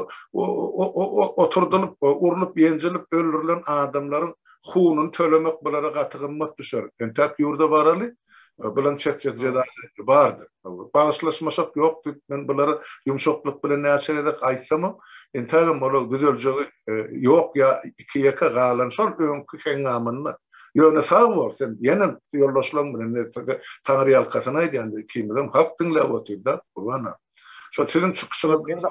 oturdylyp, urlup, ýenjilip öldürilen adamlaryň hununy tölemek bulara gaty gymmat düşer. Entek ýurda baraly. Bulan çekjek jezasy bardyr. Bagyşlaşmaşak ýok diýip, men bulara ýumşaklyk bilen näçe gezek aýtsamam, entägem olar düzeljegi e, ýok ýa iki-ýeke galan şol öňki heňňamynda. Ýöne sag bol, sen ýene ýoldaşlaryň bilen Taňryýalkasyn aýdýan ikimizem halk diňläp otyr-da, Gurban Şo siziň çykyşyňyz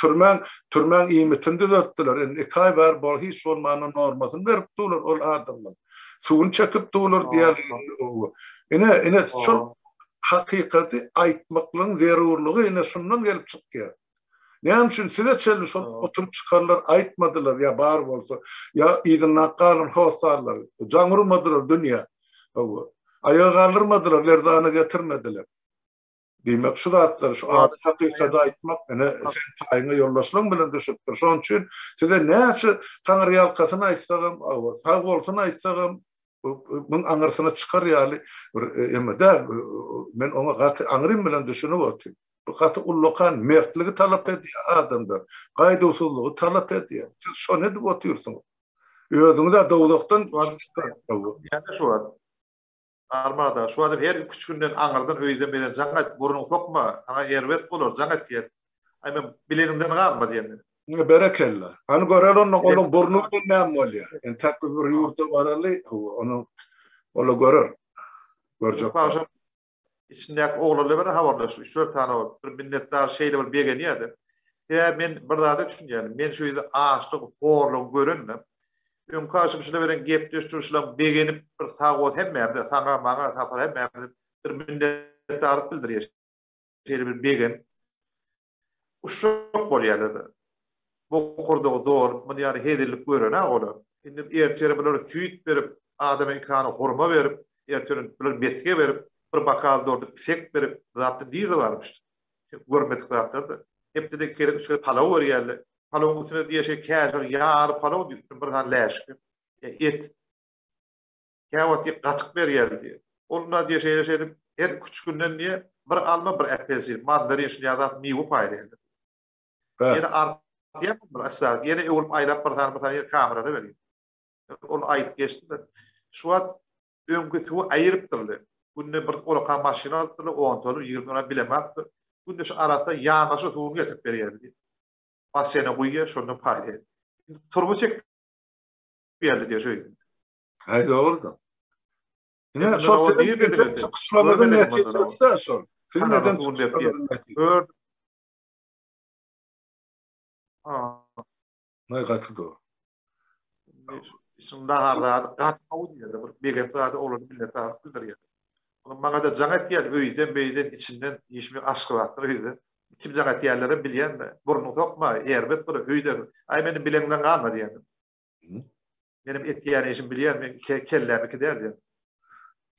türmäň türmäň iýmitini düzeltdiler. Indi iki aý bäri bol hiç bolmanda normasyny berip durlar ol adamlar. Suwuny çekip durlar diýýär. Ine, ine şol hakykaty aýtmaklygyň zerurlygy ine şundan gelip çykýar. Näme üçin size çenli şol oturyp çykarlar aýtmadylar ýa bar bolsa, ýa yzynda galan hossarlar jaň urmadylar dünýä. Aýaga galdyrmadylar, lerzana getirmediler. Diýmek, şu zatlary, şu ajy hakykady aýtmak, ine, sen paýyňa ýoldaşlaryň bilen düşüpdir. Şonuň üçin size näçe taňryýalkasyn aýtsagam, sag bolsun aýtsagam, muň aňyrsyna çykar ýaly bir eme däl. Men oňa gaty aňrym bilen düşünip otyryn. Bu gaty ullakan mertligi talap edýär adamdan, gaýduwsyzlygy talap edýär. Siz şony edip otyrsyňyz. Özüňiz-ä dowzahdan Ýa-da şu wagt. Armada, şu adam her iki-üç günden aňyrdan öýden beden jaň et, burnuňy sokma, saňa erbet bolar, jaň et diýen. Aý men bileniňden galma diýen men. Berekella. Hany göreli onda onuň burny bilen näme bolýar. Entek biz bir ýurda baraly, onuň ola görer. Görjek. Agşam içindäki oglanlar bilen habarlaşyp, üç-dört sany bolup, bir minnetdar şeýle bir begenýärdi. Sebäbi men bir zada düşünýärin, men şu ýerde açlygy, horlugy görendim. Öňki agşam şular bilen gepleşip durşulam begenip bir sag bol hemmämize, saňa, maňa, Sapar hemmämize bir minnetdarlyk bildirýär. Şeýle bir begenip uşak bolýarlar-da. Bokurdagy dolup, muny ýaly hezillik gören-ä olar. Indi ertir bulara süýt berip, adama iki sany hurma berip, ertir bulara mesge berip, bir bokal dolduryp pisek berip, bu zatlar nirde barmyş? Görmedik zatlar-da. Hepdede iki gezek, üç gezek palaw berýärler. Palawyň üstüne diýe şeý käşir ýagly palaw diýip, üstüne bir sany läşgi, et. Käwagt diýip gatyk berýärler diýip. Ol na diýe şeýle şeýdip her iki-üç günden diýe bir alma, bir apelsin, mandarin şuny ýaly zat miwe paýlaýarlar. Ýene. Diýip, asla ýene öwrüp aýlap bir sany bir sany ýer kamerada berýär. Ol aýdyp geçdi. Şu wagt öňki suwy aýyrypdyrlar. Günde bir olaka maşyn alypdyrlar, 10 tonna, 20 tonna bilemok. Günde şu arassa ýanbaşy suwuny getirip berýär diýip. Basseýne guýýar, şondan paýlaýar. Indi turba çekip berdi diýýär şeýdip. Aý dogrudyr. Ine şol siziň eden çykyşlaryňyzyň netijesi-dä şol. Siziň eden çykyşlaryňyzyň netijesi. Aý gaty dogry. Şunda zady gaty gowy diýýär. Bir begenip zady olary minnetdarlyk bildirýär. Onuň maňa-da jaň etýär öýden, beýden, içinden, işimi Aşgabatdan öýden. Kim jaň etýänlerem bilýän-de. Burnuňy sokma, erbet bir öýden. Aý meni bileňden galma diýýän. Menem etýän işimi bilýän, men kelläm iki däl diýen.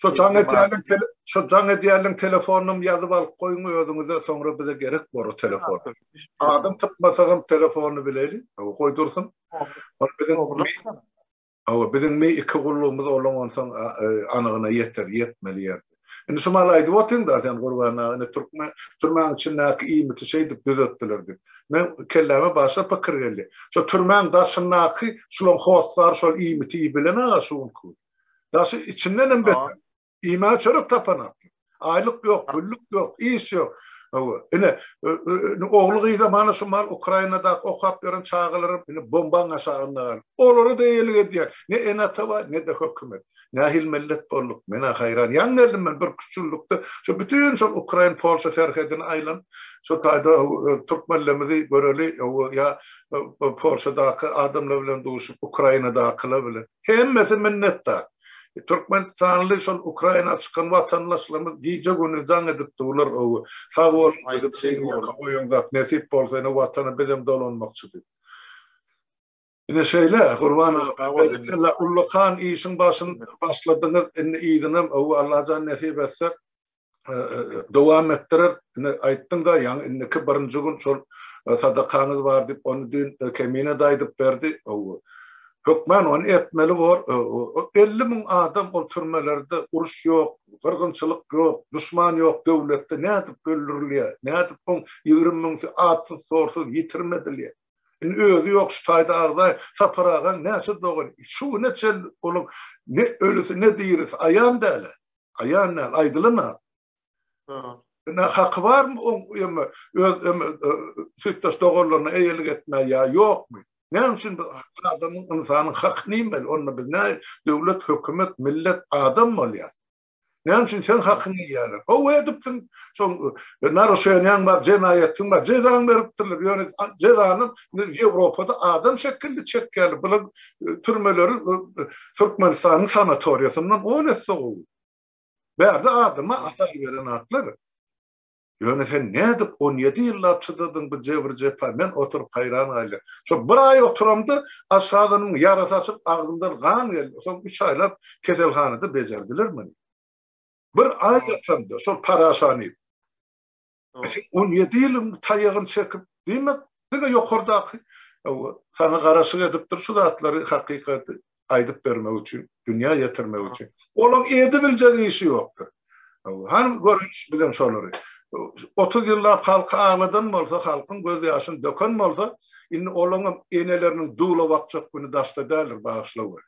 Şo jaň edýänleň şo jaň edýänleň telefonynam ýazyp alyp goýuň özüňize soňra bize gerek bor o telefon. Adam typmasagam telefonyny bileli. Hawa goý dursun. Ol biziň Hawa biziň mi iki gullugymyz olaň onsoň anygyna ýeter, ýetmeli ýerde. Indi şu maly aýdyp otyň-da sen Gurban aga, indi türkmen türmäň içindäki iýmiti şeýdip düzetdiler diýip. Men kelläme başga pikir geldi. Şo türmäň daşyndaky şulaň hossary şol iýmiti iýip bilen aga şu günki gün. Daşy içindenem beter. Iýmäge çörek tapanok. Aýlyk ýok, güllük ýok, iş ýok. Hawa, ine, ogly-gyzam hany şu mal Ukrainadaky okap ýören çagalaram ine bombaň aşagynda galyp. Olara-da eýelik edýär. Ne ene-ata bar, ne-de hökümet. Nähili millet bolduk, men-ä haýran. Ýaňy geldim men bir küçüllükde şu bütin şol Ukrain-Polşa serhedini aýlanyp, şo taýda türkmenlerimizi göreli, ýa Polşadaky adamlar bilen duşup, Ukrainadakylar bilen. Hemmesi minnetdar. Türkmenistanly şol Ukraina çykan watandaşlarymyz gije-gündiz jaň edip durlar, sag boluň bizi goýuň zat nesip bolsa ine watana bizem dolanmakçy diýip. Ine şeýle Gurban aga, berekella ullakan işiň başyny başladyňyz, indi yzynam Allajan nesip etse dowam etdirer. Ine aýtdyň-da ýaňy indiki birinji gün şol sadakaňyz bar diýip, ony düýn Kemine-de aýdyp berdi. Hökman ony etmeli bor. 50 müň adam ol türmelerde uruş ýok, gyrgynçylyk ýok, duşman ýok döwletde nädip öldürilýär? Nädip oň 20 müňsi atsyz-sorsuz ýitirim edilýär? Indi özi ýok şu taýda agzaý Sapar agaň näçe dogany şu güne çenli onuň ne ölüsi ne dirisi aýan däl-ä. Aýan däl, aýdylan-a. Ine haky barmy oň eme öz eme süýtdeş doganlaryna eýelik etmä ýa ýokmy? Näme üçin biz adamyň ynsanyň hakyny iýmeli? Onda biz nä döwlet, hökümet, millet, adam bolýas? Näme üçin seň hakyňy iýýärler? Gowy edipsiň, şoň narušeniýaň bar, jenaýatyň bar, jezaňy beripdirler. Ýöne jezany Ýewropada adam şekilli çekýärler. Bular türmeleri Türkmenistanyň sanatoriýasyndan on esse gowy. Bärde adama azar berenaklar. Ýöne sen nädip 17 ýyllap çydadyň bu jebir-jepa, men oturyp haýran galýan. Şo bir aý oturamda aşgazanymyň ýarasy açylyp agzymdan gan geldi. Soň üç aýlap keselhanada bejerdiler meni. Bir aý ýatamda şol paraşany iýip. Sen 17 ýylyň taýagyny çekip, diýmek, diňe ýokardaky saňa garaşyk edipdir şu zatlary hakykaty aýdyp bermek üçin, dünýä ýetirmek üçin. Olaň edibiljek işi ýokdur. Hany göreliş bizem şolary. 30 ýyllap halky agladan bolsa, halkyň göz ýaşyny döken bolsa, indi olaňam eneleriniň dula bakjak güni daşda däldir, bagyşlaweri.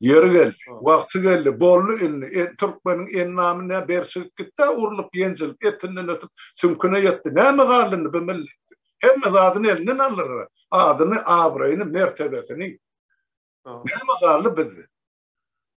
Ýeri geldi, wagty geldi, boldy indi. E, türkmeniň endamy nä berçigip gitdi, urlup, ýenjilip, etinden ötüp, süňküne ýetdi. Näme galdy indi bu milletde? Hemme zadyny elinden aldylar. Adyny, abraýyny, mertebesini. Näme galdy bizde?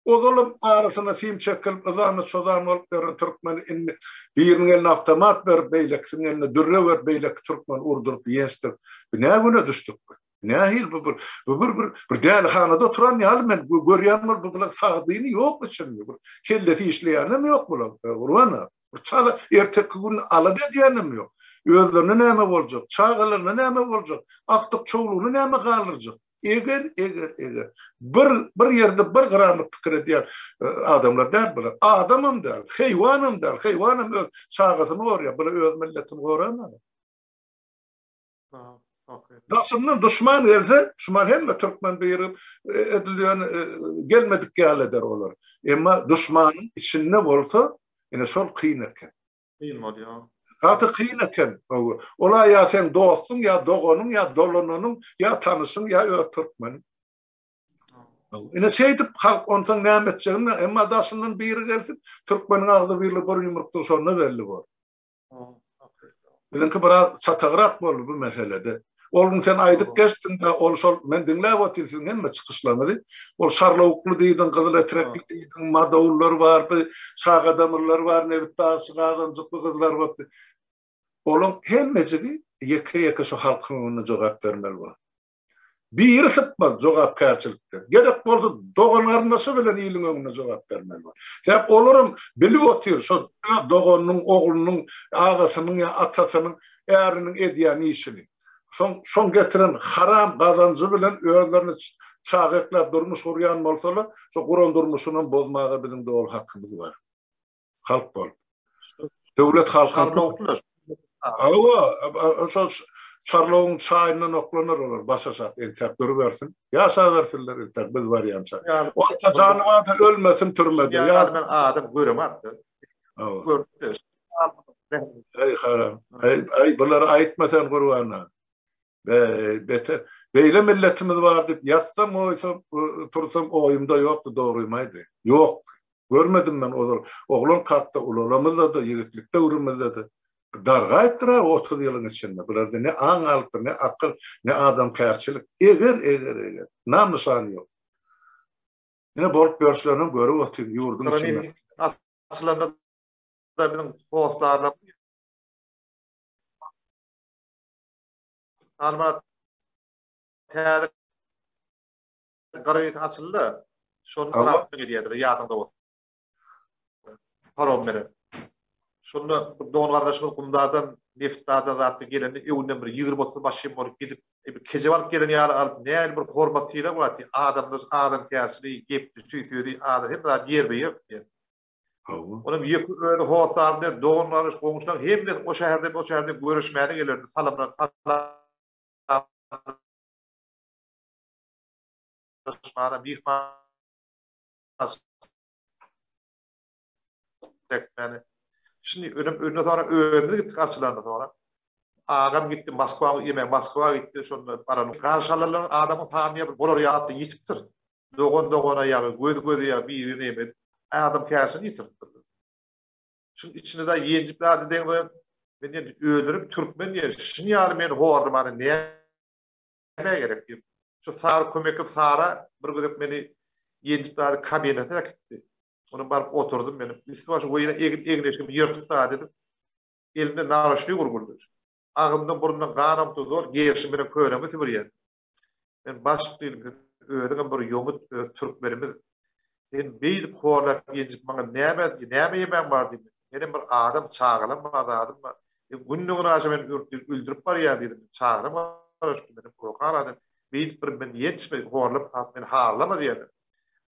Ozalam arasyna sim çekilip, yzany çozan bolup ýören türkmeni indi biriniň eline awtomat berip, beýlekisiniň eline dürre berip, beýleki türkmeni urduryp, ýençdirip, nä güne düşdük biz? Nähili bu bir bu bir bir bir dälihanada oturan ýaly men görýän bol bu bular sagdyny ýok içinde bir kellesi işleýänem ýok bular Gurban aga. Bir çala erteki gün alada edýänem ýok. Özlerine näme boljak, çagalaryna näme boljak, agtyk çowlugyny näme galdyrjak. Eger, eger, eger bir bir ýerde bir gramlyk pikir edýän e, adamlar däl bular. Adamam däl, heýwanam däl. Heýwanam öz çagasyny gorýar, bular öz milletini goranok. Daşyndan duşman gelse, şumal hemme türkmen birigip e, edilýän e, gelmedik ýaly eder olar. Emma duşmanyň içinde bolsa, ine şol kyn eken. Kyn bolýar. Gaty kyn eken. Ola ýa seň dostuň, ýa doganyň, ýa dolananyň, ýa tanyşyň, ýa öz türkmeniň. Ine şeýdip halk onsoň näme etjegini, emma daşyndan biri gelsin, türkmeniň agzybirligi bir ýumrukdygy şonda belli bor. Biziňki biraz çatagrak boldy bu meselede. Ol gün sen aýdyp geçdiň-de, ol şol, men diňläp otyryn siziň hemme çykyşlaryňyzy. Ol şarlawukly diýdiň, gyzyl etrekli diýdiň, madawullar bardy, şagadamlylar bar, nebitdagçy, gazanjykly gyzlar bardy. Olaň hemmejigi ýeke-ýeke şu halkyň öňünde jogap bermeli bor. Biri sypmaz jogapkärçilikden. Gerek bolsa dogan-garyndaşy bilen iliň öňünde jogap bermeli bor. Sebäp olaram bilip otyr şo öz doganynyň, oglunyň, agasynyň ýa atasynyň, äriniň edýän işini. Soň şoň getiren haram gazanjy bilen özlerini çaga ekläp durmuş gurýan bolsalar, şo guran durmuşynam bozmaga biziň doly hakymyz bar. Halk bolup. Döwlet halkyň. Hawa, şol Çarlawyň çaýyndan oklanar olar baş aşak entäk durubersin. Ýaşabersinler entäk biz barýança. O Atajany barda ölmesin türmede. Ýa men adam göremok-da. Görüpdi. Eý haram. Eý, eý bulary aýtma sen Gurban aga. Be, beter. Beýle milletimiz bar diýip ýatsam oýsam, tursam oýumda ýokdy dogrymy aýdaýyn. Ýokdy. Görmedim men ozal oglan kakda ulalamyzda-da, ýigitlik döwrümizde-de. Dargaýypdyr-a 30 ýylyň içinde. Bularda ne aň galypdyr, ne akyl, ne adamkärçilik. Eger, eger, eger. Nam-nyşan ýok. Ine bolup ýörüşlerinem görüp otyryn ýurduň içinde. Açylanda da biziň hossarlarymyz Halmyrat täze Garaýysy açyldy. Şonda sarapdan gelýärdi, ýadyňda bolsa. Parom bilen. Şonda bir dogan gardaşymyz Gumdadan, Nebitdagdan zatdan gelende öňünden bir 20-30 maşyn bolup gidip, bir kejebe alyp gelen ýaly alyp, nähili bir hormat sylag bar diýip, adamlar adamkärçiligi, gep-düşi, sözi, adam hemme zat ýerbe-ýer diýen. Hawa. Onuň ýeke özi hossary däl, dogan-gardaş, goňşularyň hemmesi o şäherde, o şäherde görüşmäne gelerdi, salamlar, salam. Myhmana myhman çekmäne. Şimdi ölüm ölüne sonra özümiz gitdik açylanda sonra. Agam gitdi Moskwa ýeme Moskwa gitdi şonda baran. Garşalarlaryň adamyň sany bir bolar ýaly ýitipdir. Dogan dogana ýagy, göz göze ýagy bir-birine ýemedi. Adam käsini ýitiripdir. Şuň içinde da ýenjip zady deňze men ýene öldürip türkmen diýen şun ýaly meni horlamany nämä gerek diýip. Şu Sary Kömekow Sara bir gezek meni ýenjip zady kabinetine äkitdi. Onuň baryp oturdym men. Üsti başy weýran egin egin-eşigimi ýyrtyp zady edip elimde naroçnyý gurguldy. Agzymdan burnumdan gan akdy zor gerşim bilen kölegimi süpürýän. Men başlyk diýdim, sen özüňem bir ýomut, öz türkmenimiz. Sen beýdip horlap ýenjip maňa näme, näme ýemäň bar diýdim. Menem bir adam, çagalam bar, zadym bar. E, günde-günaşa meni öldürip barýar diýdim. Çagalam garaşyp dur, menem ullakan adam. Beýdip bir meni ýençme, horlap, meni harlama diýýär.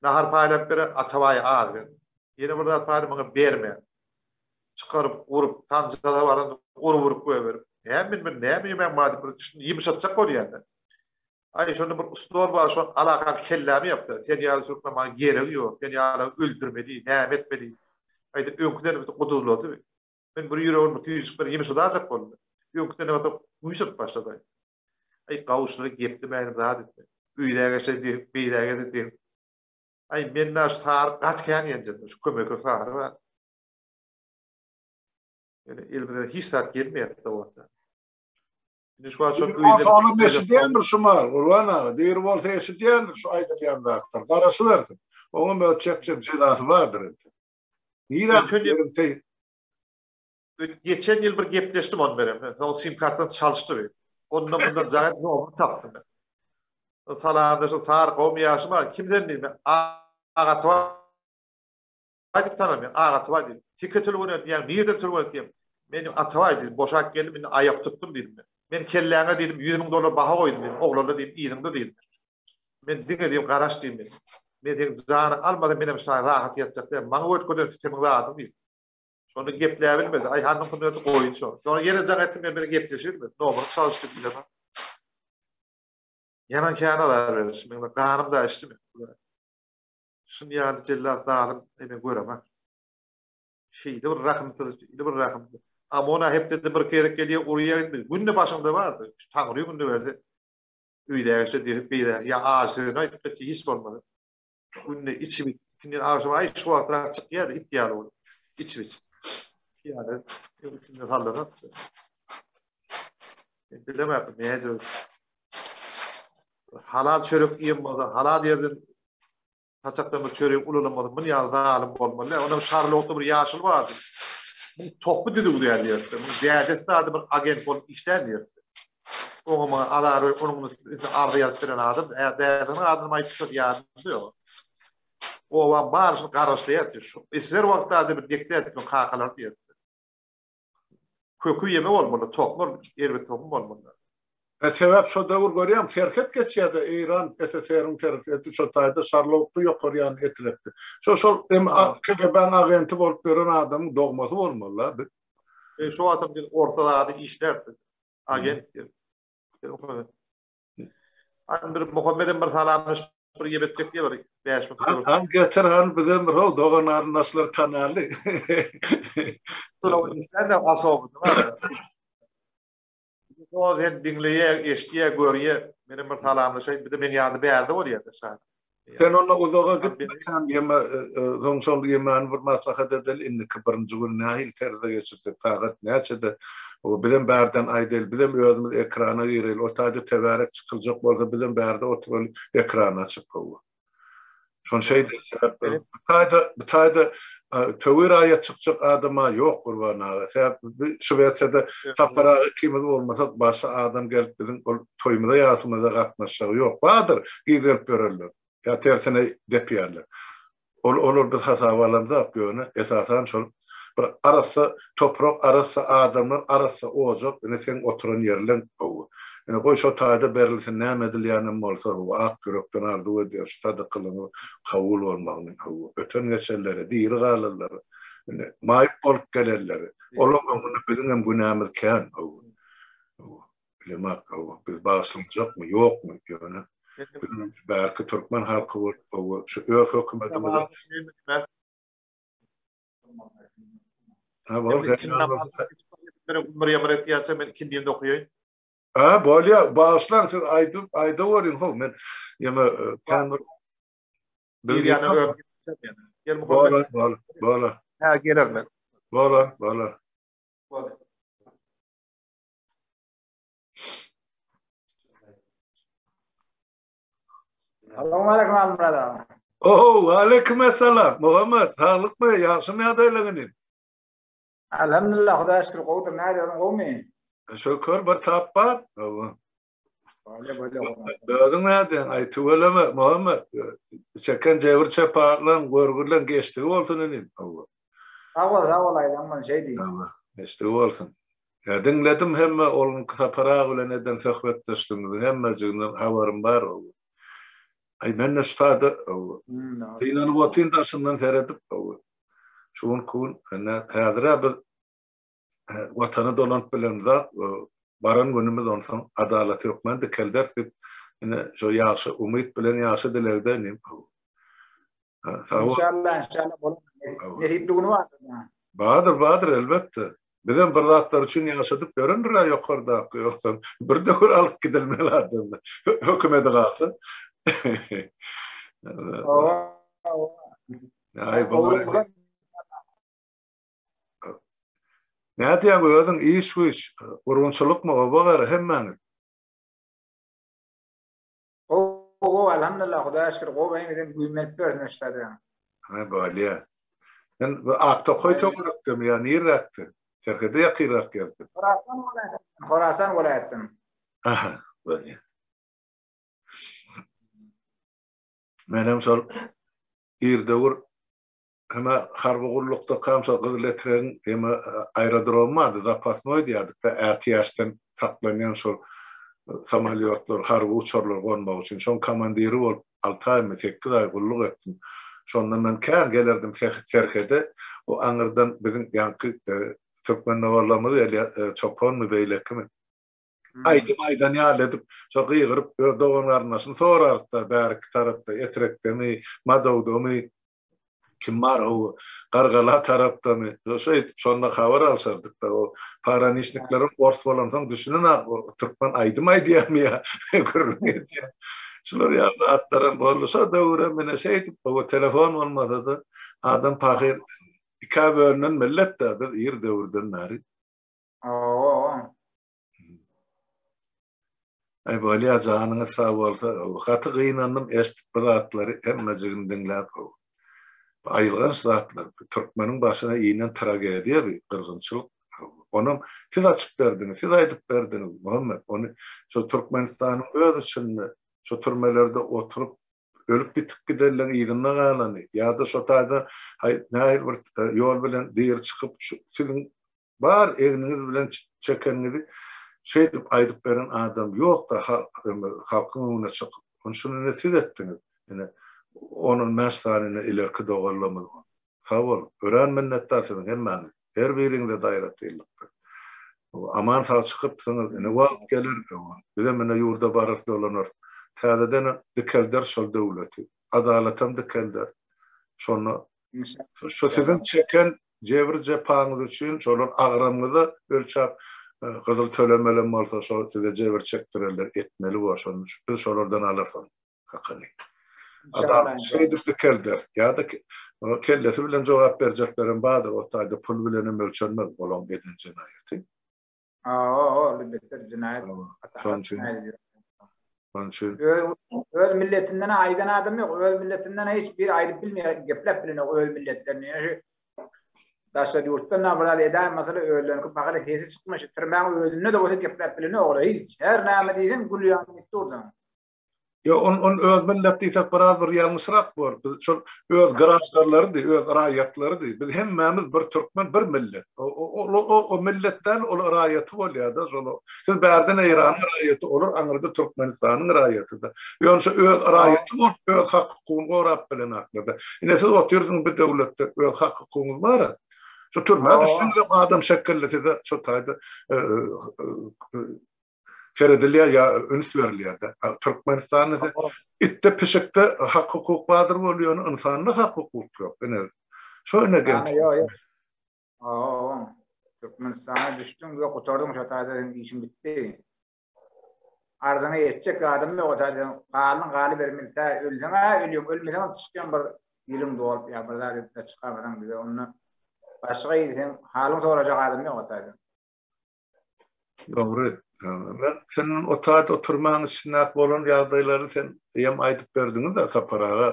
Nahar paýlap bere, Atabaýa az ber. Ýene bir zat paýla, maňa berme. Çykaryp, urup, sanjada baranda urup-urup goýberip. Näme men bir näme ýemäň bar diýip bir şuny ýumşatjak bolýan-da. Aý şonda bir stol bar, şo alakam kellämi ýapdy. Sen ýaly türkmen maňa geregi ýok. Sen ýaly öldürmeli, näme etmeli. Aýda öňküden bir guduzlady. Men bir ýüregimi süýjük bir ýumşadajak boldum. Öňküden bir güýç alyp başlady. Aý gawuşlary geplemäýin zat etme. Öýdä geçse diýip, beýdä geçse diýip. Aý men daş sary gaty kän ýenjedim. Şu kömeke sary bar. Ýöne elimizden hiç zat gelmeýär o wagtda. Indi şu wagt şol öýden Olam eşidýändir şu mal, Gurban aga. Diri bolsa eşidýändir şu aýdylýan zatlar. Garaşybersin. Oňam öz çekjek jezasy bardyr entek. Nirä ýeriň Geçen ýyl bir gepleşdim on bilen. Soň sim kartasyny çalyşdy bir. Ondan bundan jaň edip nomer tapdym men. Salamlaşyp, Sary gowmy ýagşymy aga, kim sen diýdim. Aga Atabaý diýip tanamýan, Aga Atabaý diýdim. Teke türgeni diýýän, nirden türgen diýdim. Men Atabaý diýdim, boşap geldim, indi aýak tutdum diýdim men. Men kelläňe diýdim, 100 müň dollar baha goýdum diýdim, oglanlar diýdim, yzyňda diýdim. Men diňe diýdim, garaş diýdim men. Men seň janyňy almasam, menem şaý rahat ýatjak däl, maňa görkezen sütemiň zadyň diýdim. Şonda gepläbilmedi. Aýhanyň puluny goýun şo. Soňra ýene jaň etdim, men bilen gepleşibilmedi. Nomeryny çalyşdyk bilemok. Ýaman kän azar berdi. Meň ganym da içdi. Şun ýaly jellat zalym men göremok. Şeýle bir rahymsyz, şeýle bir rahymsyz. Amona hepdede bir gezek gelýär, urýar gitmedi. Günde başyňda bardy. Şu Taňry günde berse öýdäki şe diýip beýle ýa ajy sözüni aýdyp gitse hiç bolmaz. Günde içip ikinden agşam aý şu wagtrak çykýardy it ýaly bolup. Içip içip. Ýaly üstünde sallanyp. Bilemem näce. Halal çörek iýen bolsa, halal ýerden saçakdan bir çörek ulalanmasa mun ýaly zalym bolmaly. Onam Şarlokda bir ýaşuly bardy. Muň tokby düzüw däl diýerdi. Muň dädesi zady bir agent bolup işlän diýerdi. Oňa muňa azar berip, onuň üstüne arza ýazyp beren adam, ä dädesiniň adyny aýdyp şol ýadymda ýok. Obaň baryşyny garaşlaýardy. Şu isler wagtda bir dekde etdim kakalar diýerdi. Köki ýeme bolmaly, tohum erbet tohum bolmaly. E sebäp şo döwür görýäň serhet geçýärdi Eýran SSR-iň serheti şo taýda Şarlowka ýokary ýan etrekdi. Şo şol hem KGB-niň agenti bolup ýören adamyň dogmasy bolmaly-la bi. E şo wagtam biz orta zady işlärdik. Agent diýip. Han bir Muhammedem bir salamlaşyp bir gep etjek diýe bir 5 minut. Han, han getir han bizem bir hol dogan garyndaşlar tanaly. Tura işlän de asowy bar. O sen diňleýä, eşitýä, görýä. Menem bir salamlaşaýyn. Bir de meň ýanymda bärde bolýar da şa. Sen onda uzaga gitmekän ýeme soň şol ýemäni bir maslahat edeli indiki birinji gün nähili terzde geçirsek sagat näçede o bizem bärden aýdaýly bizem özümiz ekrana gireli o taýda tebärek çykyljak bolsa bizem bärde oturaly ekrany açyp hawa şony şeýdeli sebäp bu taýda bu taýda töwir aýat çykjak adama ýok Gurban aga sebäp Şwesiýada Sapar aga ikimiz bolmasak başga adam gelip biziň ol toýumyza ýasymyza gatnaşjagy ýok. Bardyr gizlenip ýörenler. Ýa tersine depýänler. Ol olar biz hasaba alamzok ýöne esasan şol bir arassa toprak arassa adamlar arassa ojak ine seň oturan ýerleň gowy. Ine goý şo taýda berilsin näme edilýänem bolsa gowy ak ýürekden arzuw edýär şu sadakalygyň kabul bolmagyny gowy öten geçenlere diri galanlara ine maýyp bolup gelenlere Olaň öňünde biziň hem günämiz kän. Bilemok, biz bagyşlanjakmy, ýokmy, ýöne biziň bärki türkmen halky bolup, şu öz hökümetimize Ha, bol. Bir ýamyr etýärse men ikindini okaýyn. Ha, bolýar. Bagyşlaň siz aýdyp, aýdaweriň, how, men ýeme kän bir Biz ýana öp. Gel Muhammet. Bolar, bolar, bolar. Ha, geler men. Bolar, bolar. Bolar. Salam aleyküm Almyrat aga. Oh, aleyküm esselam. Muhammet, saglykmy? Ýagşymy ýagdaýlaryň inim? Elhamdülillah, Hudaýa şükür, gowudyr. Nähili özüň gowumy? Şükür, bir tap bar. Hawa. Özüň nädýäň? Aý, tüweleme, Muhammet. Çeken jebir çeparlaň, görgüleň geçdigi bolsun inim. Hawa. Sag bol, sag bol aýdaň şeý diý. Hawa, geçdigi bolsun. Ýa diňledim hemme ol Sapar aga bilen eden söhbetdeşligiňizi hemmejiginden habarym bar. Aý, men-de şu taýda synanyp otyryn daşyndan seredip. Şu günki gün, ine, häzir-ä biz Watana dolanyp bilemzok, baran günümiz onsoň adalaty hökman dikelderis diýip, ine, şo ýagşy umyt bilen, ýagşy dilegde inim. Sag bol. Inşallah, inşallah bolar. Nesipli güni bardyr. Bardyr, bardyr, elbetde. Bizem bir zatlar üçin ýaşadyp ýörendir-ä ýokardaky, ýogsam bir döwür alyp gidilmeli adamlar. Hökümedi galsa. Hawa, hawa. Aý, bolar. Nädýäň özüň iş güýç, gurgunçylykmy oba gara hemmäňiz? Gowy gowy alhamdulillah Hudaýa şükür gowy heňizem güýmenip ýörün ştada. Ha bolýa. Sen bu Aktokaý töwerekdemi ýa nirräkde? Serhede ýakynrak ýerde. Horasan welaýatyndan, Horasan welaýatyndan. Aha, bolýa. Menem şol ir döwür Hemä harby gullukdakam şo Gyzyl Etregiň hemä aerodromy bardy, zapasnoý diýerdik-de, ätiýaçdan saklanýan şol samolýotlar, harby uçarlar gonmak üçin. Şoň komandiri bolup alty aýmy, sekiz aý gulluk etdim. Şonda men kän gelerdim serhede, o aňyrdan biziň ýaňky türkmen doganlarymyz gelýär, çopanmy, beýlekimi. Aýdym aýdan ýaly edip, şo gygyryp öz dogan-garyndaşyny sorardy-da, bärki tarapda, Etrekdemi, Madawdamy. Kim bar o Gargala tarapdamy? Şeýdip şonda habar alşardyk-da. O pograniçnikleriň ors bolansoň düşünenok, o türkmen aýdym aýdýarmy ýa gürrüň edýär. Şular ýaly zatlaram boldy. Şo döwürem ine şeýdip o telefon bolmasa-da adam pahyr ikä bölünen millet-dä biz ir döwürden bäri. Hawa. Aý bolýa janyňyz sag bolsa gaty gynandym eşdip bu zatlary hemmejigini diňläp bu aýylganç zatlar türkmeniň başyna inen tragediýa bu gyrgynçylyk onam siz açyp berdiňiz siz aýdyp berdiňiz Muhammet ony şo Türkmenistanyň öz içinde şo türmelerde oturyp ölüp bitip gidenleň yzynda galany ýa-da şo taýda nähili bir ýol bilen diri çykyp siziň Bar egniňiz bilen çekeniňizi şeýdip aýdyp beren adam ýok-da halkyň öňüne çykyp. Ony şuny ine siz etdiňiz. Ine on-on bäş sany ine ilerki doganlarymyz bar. Sag boluň. Örän minnetdar siziň hemmäňiz. Her biriňize-de aýratynlykda. Aman sag çykypsyňyz. Ine wagt geler. Bizem ine ýurda bararys, dolanarys. Täzeden dikelderis şol döwleti. Adalatam dikelderis. Şonda Şu siziň çeken jebir-jepaňyz üçin şolar agramyňyza ölçäp gyzyl tölemelem bolsa şo size jebir çekdirerler etmeli bor şony biz şolardan alarys onuň hakyny. Adalat şeýdip dikelderis. Ýa-da kellesi bilen jogap berjeklerem bardyr o taýda pul bilenem ölçenmez olaň eden jenaýaty. Aa, ol beter jenaýat. Şonuň üçin. Şonuň üçin. Öz milletinden aýdan adam ýok. Öz milletinden hiç bir aýdyp bilmeýär, gepläp bilenok öz milletlerini. Ýa daşary ýurtdan da biraz edäýmesele özleriniňki bagyry sesi çykmaş. Türmäň özünde de bolsa gepläp bilenok olar hiç. Her näme diýseň gül ýaly diýip durdy. Ýok, on on öz millet diýsek biraz bir ýalňyşrak bor. Biz şol öz graždanlarydy, öz raýatlarydy. Biz hemmämiz bir türkmen, bir millet. O o o o millet däl, ol raýaty bolýar-da şol. Siz bärden Eýranyň raýaty, olar aňyrda Türkmenistanyň raýaty-da. Ýöne şo öz raýaty bolup, öz hak-hukugyny gorap bilenaklar-da. Ine siz otyrsyňyz bir döwletde, öz hak-hukugyňyz bar-a. Şu türmä düşseňizem adam şekilli size şo taýda seredilýär ýa üns berilýär-de. Türkmenistanda ise itde pişikde hak hukuk bardyr bolýar, ýöne ynsanda hak hukuk ýok. Ine şo ine geň. Ýok, ýok. Hawa, Türkmenistana düşdüň we gutardyň şo taýda seň işiň bitdi. Arzyňy eşitjek adam ýok o taýda. Galyň galybermeli tä ölseň-ä ölýäň, ölmeseňem çykýaň bir ýylyň dolup ýa bir zat edip-de çykarmasaň bize onda başga ýeri seň halyň sorajak adam ýok o taýda. Dogry. Men seniň o taýda oturmaň içindäki bolan ýagdaýlary sen hem aýdyp berdiňiz-de Sapar aga.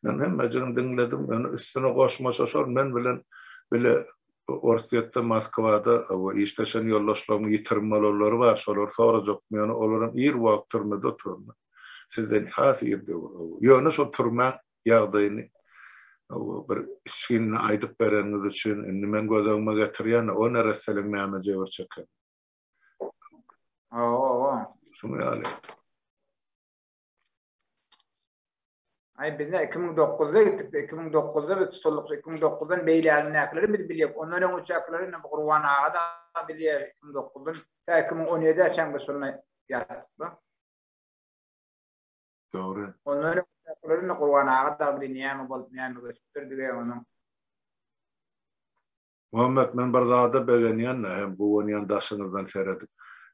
Men hemmejigini diňledim. Ýöne üstüne goşmaça şol men bilen bile Orsýetde, Moskwada işleşen ýoldaşlarymyň ýitirim bolanlary bar. Şolary sorajakdym. Ýöne olaram ir wagt türmede oturanlar. Sizden has ir döwür. Ýöne şol türmäň ýagdaýyny bir içginli aýdyp bereniňiz üçin indi men göz öňüme getirýän o neresseleň näme jebir çeken. Hawa. Şuň ýaly. Aý biz ne 2009-da gitdik, 2009-da biz tutuldyk, 2009-dan beýlägindäkileri biz bilýäk. Ondan öň üçäkileri indi Gurban aga da bilýär 2009-dan tä 2017-ä çenli biz şonda ýatdyk. Dogry. Ondan öň Gurban aga da bir näme bolup näme geçipdir diýe onuň. Muhammet men bir zada begenýän hem guwanýan daşyňyzdan seredip.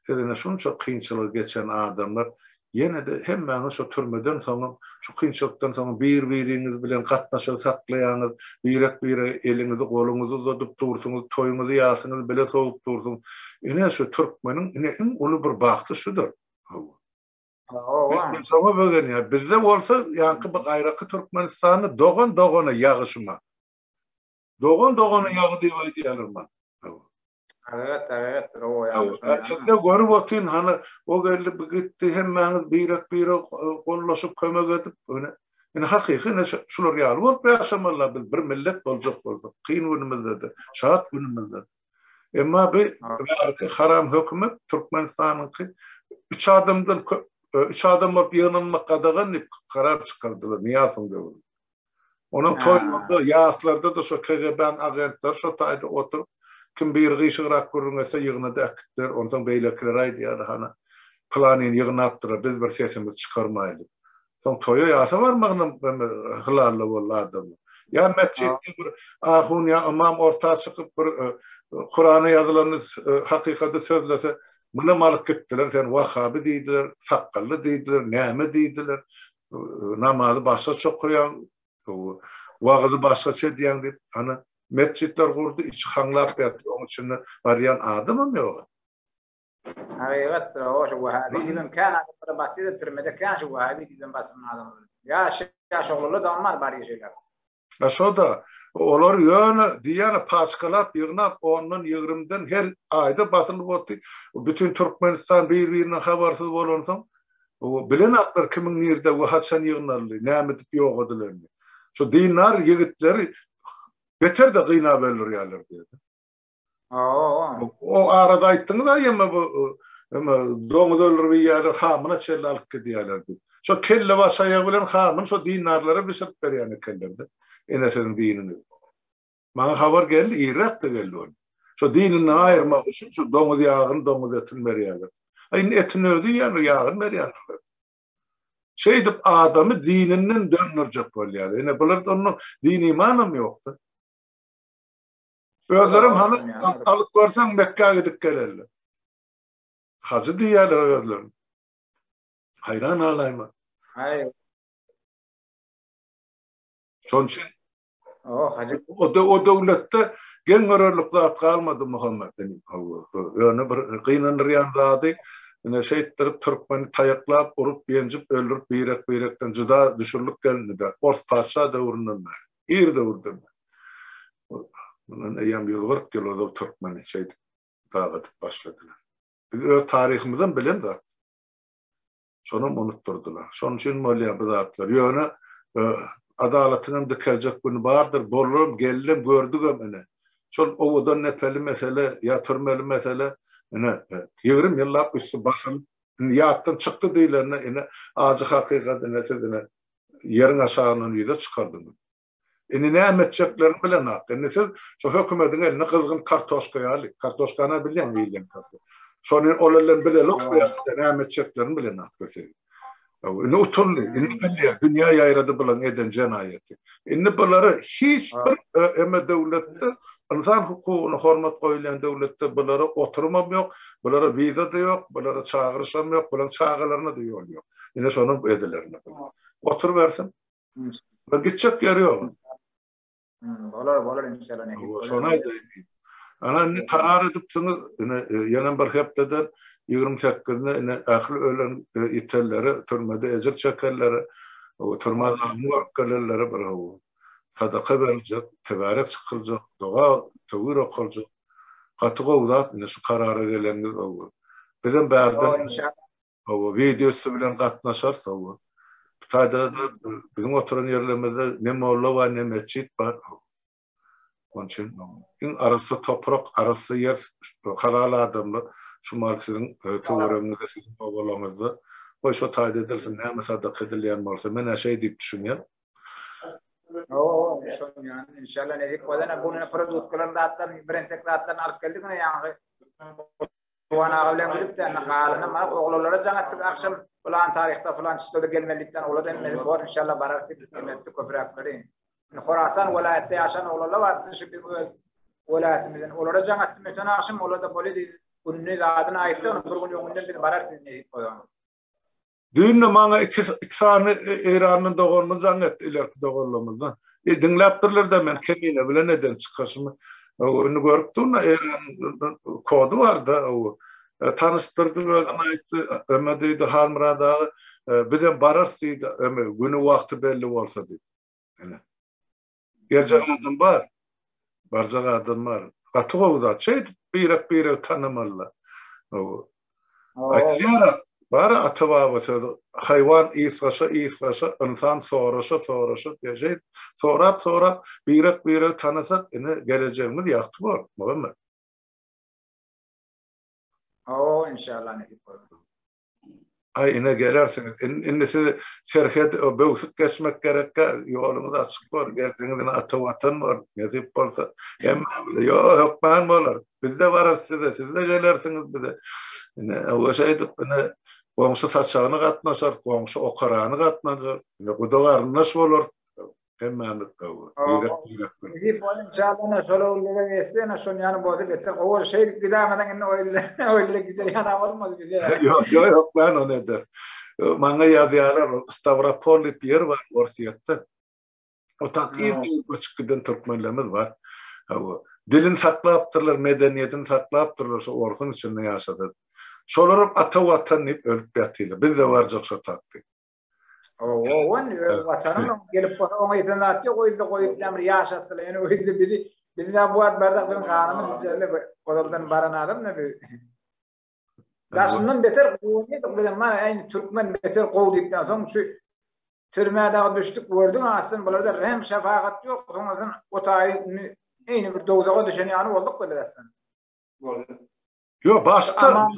Siz ine şunça kynçylygy geçen adamlar ýene-de hemmäňiz şo türmeden soňam şu kynçylykdan soňam bir-biriňiz bilen gatnaşygy saklaýaňyz, birek-birege eliňizi goluňyzy uzadyp dursuňyz, toýuňyzy ýasyňyzy bile sowup dursuňyz. Ine şu türkmeniň ine iň uly bir bagty şudur. Hawa. Hawa. Şoňa begenýär. Bizde bolsa ýaňky bir gaýraky Türkmenistanda dogan dogana ýagy şuma. Dogan dogana ýagy diýip aýdýarlar maňa. Hawa. Evet, evet, rowa ýagy. Sizde görüp otyryn, hany o geldi, bu gitdi, hemmäňiz birek-birek gollaşyp kömek edip, ine, ine hakyky ine şular ýaly bolup ýaşamalylar biz bir millet boljak bolsak, kyn günümizde-de, şat günümizde-de. Emma bu bärki haram hökümet Türkmenistanyňky üç adamdan köp üç adam bolup ýygnanmak gadagan diýip karar çykardylar Nyýazowyň döwründe. Onuň toýlarda, ýaslarda-da şo KGB-niň agentleri şo taýda oturyp, kim biri gyşygrak gürrüň etse ýygnady äkitdiler, onsoň beýlekiler aýdýardy hany pylanyny ýygnapdyr-a biz bir sesimizi çykarmaýly. Soň toýa ýasa barmagynam hylalla boldy adamlar. Ýa metjitde bir ahun ýa ymam orta çykyp bir Kurana ýazylany hakykady sözlese, munam alyp gitdiler, sen wahhaby diýdiler, sakgally diýdiler, näme diýdiler, namazy başgaça okaýaň, wagyzy başgaça edýäň diýip, ana metjitler gurdy, içi haňlap ýatdy, oň içinde barýan adamam ýok. Hakykatdyr, o şu Wahhabi diýibem kän adamlara basýar, türmede kän şu Wahhabi diýibem basylan adamlar. Ýaş ýaş oglanlar da bar bar şeýle. A şo-da, olar ýöne diýýän paçkalap ýygnap ondan ýigrimden her aýda basylyp oty. Bütin Türkmenistan bir-birinden habarsyz bolansoň, bilenaklar kimiň nirde we haçan ýygnaldy, näme edip ýok edilenini. Şu dindar ýigitleri beter-de gynap öldürýärler diýdi. O arada aýtdyňyz-a ýeme bu ýeme doňuz öldürip iýýärler, hamyna çenli alyp gidýärler diýip. Şo kelle baş aýagy bilen hamyny şo dindarlara bişirip berýän ekenler-de. Ine siziň diniňiz. Maňa habar geldi, irräk-de geldi ol. Şo dininden aýyrmak üçin şu doňuz ýagyny, doňuz etini berýärler. A indi etini özi iýýändir, ýagyny berýändirler. Şeýdip adamy dininden dönderjek bolýar. Ine bularda onuň din-imanam ýok-da. Özlerem hany alyp görseň Mekgä gidip gelerler. Hajy diýýärler özlerini. Haýran galaýma. Haý. Şonuň üçin O hajy o, o döwletde geň görerlik zat galmady Muhammet. Ýöne bir gynandyrýan zady ine şeýtdirip türkmeni taýaklap, urup, ýenjip, öldürip birek-birekden jyda düşürilip gelindi-de. Ors patyşa döwründen bäri. Ir döwürden. Mundan eýýäm 140 ýyl ozal türkmeni şeýdip dagadyp başladylar. Biz öz taryhymyzam bilemzok. Şonam unutdyrdylar. Şonuň üçin bolýar bu zatlar. Ýöne e, adalatyň hem dikeljek güni bardyr. Bolarym, geldem, gördügem ine. Şol owadan nepeli mesele, ýa türmeli mesele ine 20 e, ýyllap üsti basylyp, indi ýatdan çykdy diýlende ine ajy hakykat ine siz ine ýeriň aşagyndan ýüze çykardyňyz. Indi näme etjeklerini bilenok. Indi siz şu hökümediň eline gyzgyn kartoşka ýaly, kartoşkany bilýäň iýilýän kartoşka. Şony ol elden bilenok bu ýerde näme etjeklerini bilenok bu siz. Indi utuldy, indi bilýär, dünýä ýaýrady bularyň eden jenaýaty. Indi bulary hiç bir e, eme döwletde ynsan hukugyna hormat goýulýan döwletde bulara oturumam ýok, bulara wiza-da ýok, bulara çagyryşam ýok, bularyň çagalaryna-da ýol ýok. Ine şonuň edilerini. Oturybersin. Bir gitjek ýeri ýok. Bolar, bolar inşallah. Şony aýdaýyn. Ana indi karar edipsiňiz, ine e, ýene bir hepdeden 28-ine ine ähli ölen e, ýitenlere, türmede ejir çekenlere, o türme azabyny görüp gelenlere bir o sadaka beriljek, tebärek çykyljak, doga, töwir okaljak. Gaty gowy zat ine şu karara geleniňiz o. Bizem bärden Hawa, wideo üsti bilen gatnaşarys, hawa. Bu taýda-da biziň oturan ýerlerimizde ne molla bar, ne metjit bar. Onuň üçin iň arassa toprak, arassa ýer, halal adamlar şu mal siziň e, töweregiňizde, siziň obalaryňyzda. Goý şo taýda edilsin, näme sadaka edilýän bolsa, men-ä şeý diýip düşünýän. Hawa, şonuň ýaly, inşallah nesip bolsa, bu produktlaryň zatlaryny, birentek zatlaryny alyp geldik, ine ýaňy Juwan aga bilen gidip-de, indi galany maňa oglanlara jaň etdik agşam, pylan taryhda, pylan çysloda gelmeli diýipden, olar hemmesi bor, inşallah bararys diýip em etdi köpräkleri. Indi Horasan welaýatda ýaşan oglanlar bardy, şu biziň öz welaýatymyzdan. Olara jaň etdim öten agşam, olar-da bolýa diýdi. Gününi, zadyny aýtdy, bir gün öňünden biz bararys diýdi nesip bolsa. Düýn-de maňa iki, iki sany Eýrandan doganymyz jaň etdi, ilerki doganlarymyzdan. E, diňläpdirler-de men Kemine bilen eden çykyşymy. Indi görüp durun, Eýran kody bar-da, o. E, tanyşdyrdy özüni aýtdy, öme diýdi Halmyrat aga, e, bizem bararys diýdi, öme güni wagty belli bolsa diýdi. Ine. Geljek adam bar. Barjak adam bar. Gaty gowy zat. Şeýdip birek-biregi tanamalylar. Aýdylýar, bar ata-baba sözi, haýwan ysgaşa ysgaşa, ynsan soraşa soraşa diýýär. Şeýdip sorap-sorap birek-biregi tanasak, ine gelejegimiz ýagty bor, Muhammet. Hawa, inşallah nesip bolar. Aý ine gelersiňiz. Indi siz serhet böwsüp geçmek gerekkä, ýoluňyz açyk bor, gelseňiz ine ata watan bor, nesip bolsa. Hemmämize ýo hökman bolar. Biz-de bararys size, siz-de gelersiňiz bize. Ine o şeýdip ine goňşy saçagyna gatnaşarys, goňşy okarany gatnaşar, ine guda garyndaş bolarys. Hemmämiz gowy. Birek birek bilen. Nesip bolsa inşallah şol ogullara etse ene şol ýany bolsa beter gowy bolar. Şeýdip gidämeden indi oýla oýla gider ýana bolmaz bize. Ýok ýok ýok ben ony eder. Maňa ýazýarlar Stawropol diýip ýer bar Orsýetde. O tak ir göçüp giden türkmenlerimiz bar. Hawa. Dilini saklapdyrlar, medeniýetini saklapdyrlar şu orsuň içinde ýaşadyr. Şolaram ata watan diýip ölüp ýatyrlar. Biz-de barjak şo takdy. Owan öz watanyň gelip bolsa oňa ýeten zat ýok, o ýerde goýup näme ýaşatdylar. Ýöne o ýerde bizi biz näme bu wagt barsak biziň ganymyz içerli ozaldan baran adam da biz. Daşyndan beter gowy biziň mana äýni türkmen beter gowy diýip soň şu türmä dagy düşdük gördüň aslyn bularda rehim şefagat ýok soňasyn o taýy eýni bir dowzaha düşen ýaly bolduk da biz aslyn. Boldy. Ýok, başda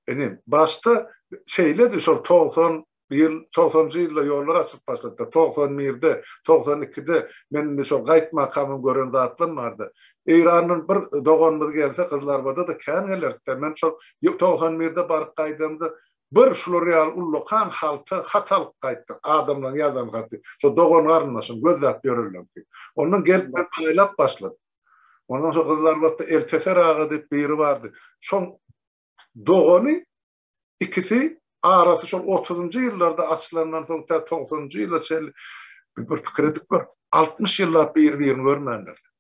inim, başda şeýledi şol 90 ýyl, 90-njy ýylda ýollar açylyp başlady. 91-de, 92-de men indi şol gaýtmakamam gören zatlarym bardy. Eýrandan bir doganymyz gelse, Gyzlarbada-da kän gelerdi-de. Men şol 91-de baryp gaýdamda bir şular ýaly ullakan halta hat alyp gaýtdyk. Adamlaryň ýazan haty. Şo dogan-garyndaşyny gözläp ýörenlerki. Ondan gelip men paýlap başladym. Ondan soň Gyzylarbatda Elteser aga diýip biri bardy. Şoň dogany ikisi arasy şol otuzynjy ýyllarda açylandan soň tä togsanynjy ýyla çenli bir pikir edip gör, 60 ýyllap bir-birini görmändirler.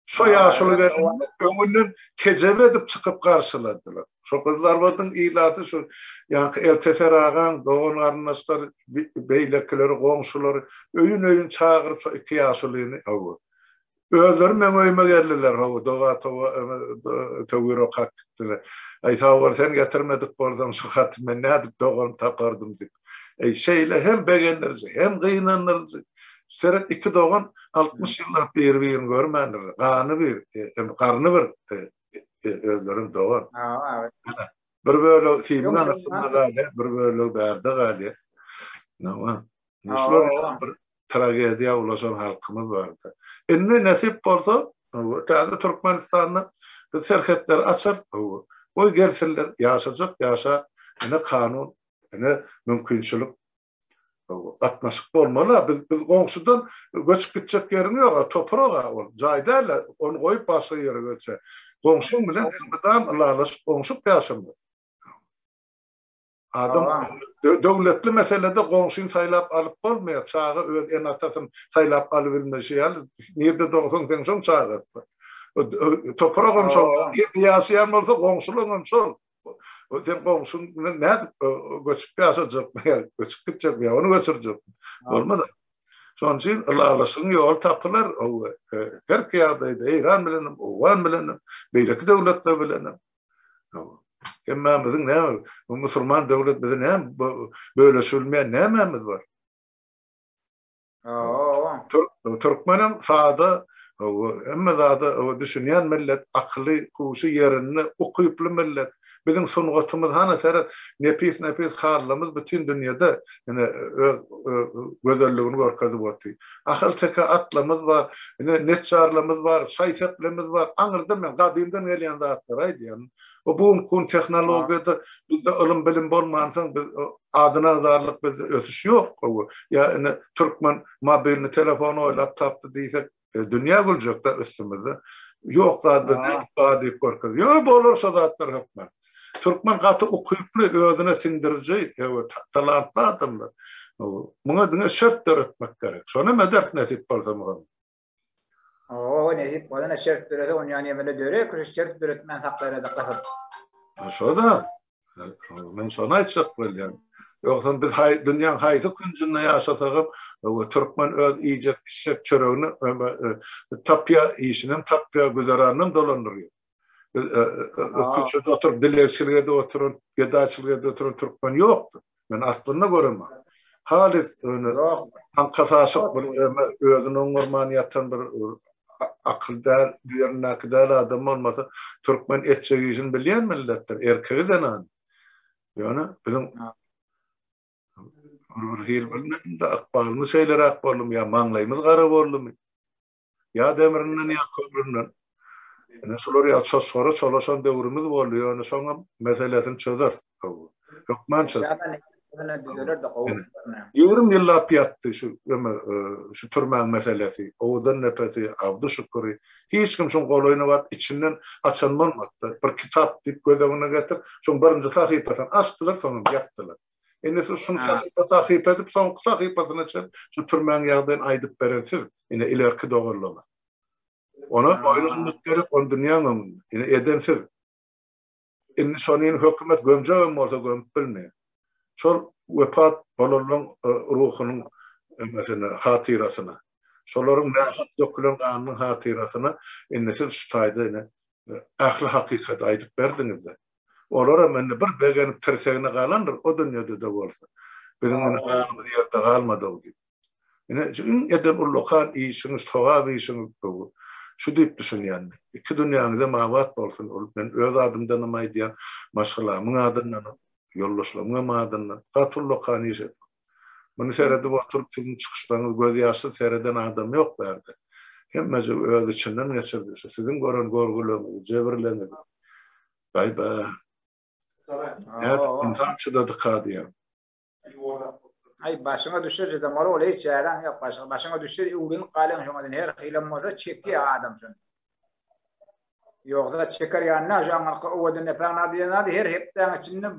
Şo ýaşuly gelende öňünden kejebe edip çykyp garşyladylar. Şo Gyzylarbadyň ilaty şu ýaňky Elteser agaň dogan-garyndaşlary, beýlekileri, goňşulary öýün-öýün çagyryp şo iki ýaşulyny hawa. Özleri meň öýüme geldiler hawa, doga-toba töwir okap gitdiler. Aý sag bol, sen getirmedik bolsaň şu haty men nädip doganymy tapardym diýip. Eý şeýle hem begendiriji, hem gynandyryjy. Seret iki dogan 60 ýyllap biri-birini görmändirler. Gany bir, garny bir. Özlerim dogan. Bir bölegi simiň aňyrsynda galýar, bir bölegi bärde galýar. Näme? Şular ýaly bir tragediýa ulaşan halkymyz bardy. Indi nesip bolsa, täze Türkmenistanda biz serhetleri açarys. Goý gelsinler, ýaşajak ýaşar. Ine kanun, ine mümkinçilik. Gatnaşyk bolmaly. Biz biz goňşudan göçüp gitjek ýeriň ýok, toprak ol. Jaý däl, ony goýup başga ýere göçe. Goňşyň bilen elmydam ylalaşyp goňşup ýaşamaly. Adam döwletli meselede goňşyny saýlap alyp bolmaýar. Çaga öz ene-atasyny saýlap alybilmeýşi ýaly, nirde dogsaň seň şoň çagasy. Topragam şol, nirde ýaşaýan bolsa goňşularyňam şol. Sen goňşuň bilen nädip göçüp ýaşajakmy ýa göçüp gitjekmi ýa ony göçürjekmi? Bolmaz. Şonuň üçin ylalaşygyň ýoly tapylar. Her iki ýagdaýda Eýran bilen hem, Owgan bilen hem, beýleki döwletler bilen hem. Hemmämiziň näme, bu musulman döwlet bizi näme bölüşilmeýän nämämiz bar? Türkmenem sada, hemme zada düşünýän millet, akyly, huşy ýerinde, ukyply millet. Biziň sungatymyz hany seret, nepis-nepis halylarymyz bütin dünýede ine öz gözelligini görkezip otyr. Ahal-teke atlarymyz bar, ine neçjarlarymyz bar, şaý-seplerimiz bar. Aňyrdan men gadymdan gelýän zatlary aýdýan. Bu günki gün tehnologiýada bizde ylym-bilim bolmansoň biz adyna agzarlyk bizde ösüş ýok. Ýa ine türkmen mobilni telefon oýlap tapdy diýsek dünýä güljekde üstümizde. Ýok zady nädip bar diýip görkez. Ýöne bolar şo zatlar hökman. Türkmen gaty ukyply, özüne siňdiriji, talantly adamlar. Muňa diňe şert döretmek gerek. Şonam ederis nesip bolsa Muhammet. Oo, nesip bolana şert dörese, onýan ýemele döre, küşü şert döretmän saklaýar-da gysyp. Şo-da. Men şony aýtjak bolýan. Ýogsam biz haý, dünýäň haýsy künjünde ýaşasagam, türkmen öz iýjek, içjek çöregini tapýar, işinem tapýar, güzeranynam dolandyrýar. Biz köçede oturyp dilegçilik edip oturan, gedaçylyk edip oturan türkmen ýokdur. Men aslynda göremok. Halys öne aňkasaşyk bir özüni oňarman ýatan bir akyl däl, ýerindäki däl adam bolmasa, türkmen etjek işini bilýän milletdir, erkegi zenany. Ýöne biziň bir hil bilmedim-de, ykbalymyz şeýleräk boldumy ýa maňlaýymyz gara boldumy? Ýa demirinden, ýa kömründen. Ine şular ýaly çoçgara çolaşan döwrümiz boldy, ýöne şoňam meselesini çözeris. Hökman çözeris. 20 ýyllap ýatdy şu öme şu türmäň meselesi. Owadan Nepesi, Abdy Şüküri. Hiç kim şoň golaýyna baryp içinden açan bolmady. Bir kitap diýip göz öňüne getir, şoň birinji sahypasyny açdylar, soňam ýapdylar. Indi siz şuny sahypa sahypa edip soňky sahypasyna çenli şu türmäň ýagdaýyny aýdyp beren siz, ine ilerki doganlarymyz. Ona boýun almak gerek, ony dünýäň öňünde. Ine eden siz. Indi şony hökümet gömjegem bolsa gömüp bilmeýär. Şol wepat bolanlaryň ruhunyň mesele hatyrasyna, şolaryň nähak dökülen ganynyň hatyrasyna indi siz şu taýda ine ähli hakykaty aýdyp berdiňiz-de. Olaram indi bir begenip tirsegine galandyr o dünýede-de bolsa. Biziň indi ganymyz ýerde galmady-ow diýip. Ine, şu iň eden ullakan işiňiz, sogap işiňiz bu. Şu diýip düşünýän men. Iki dünýäňizem abat bolsun. Ol men öz adymdanam aýdýan, maşgalamyň adyndanam, ýoldaşlarymyňam adyndan. Gaty ullakan iş etdiň. Muny seredip oturyp siziň çykyşlaryňyz gözýaşsyz sereden adam ýok bärde. Hemmejik öz içinden geçirdi şu siziň gören görgüleriňizi, jebirleriňizi. Baý-ba. Nädip ynsan çydadyka diýýän. Aý başyňa düşer jydamaly ol hiç çäräň ýok başyňa başyňa düşer öwrenip galýaň şoňa sen her hylem bolsa çekýär adam şony. Ýogsa çeker ýanyna şu aňyrky owadan nepäň ady diýen zady her hepdäň içinde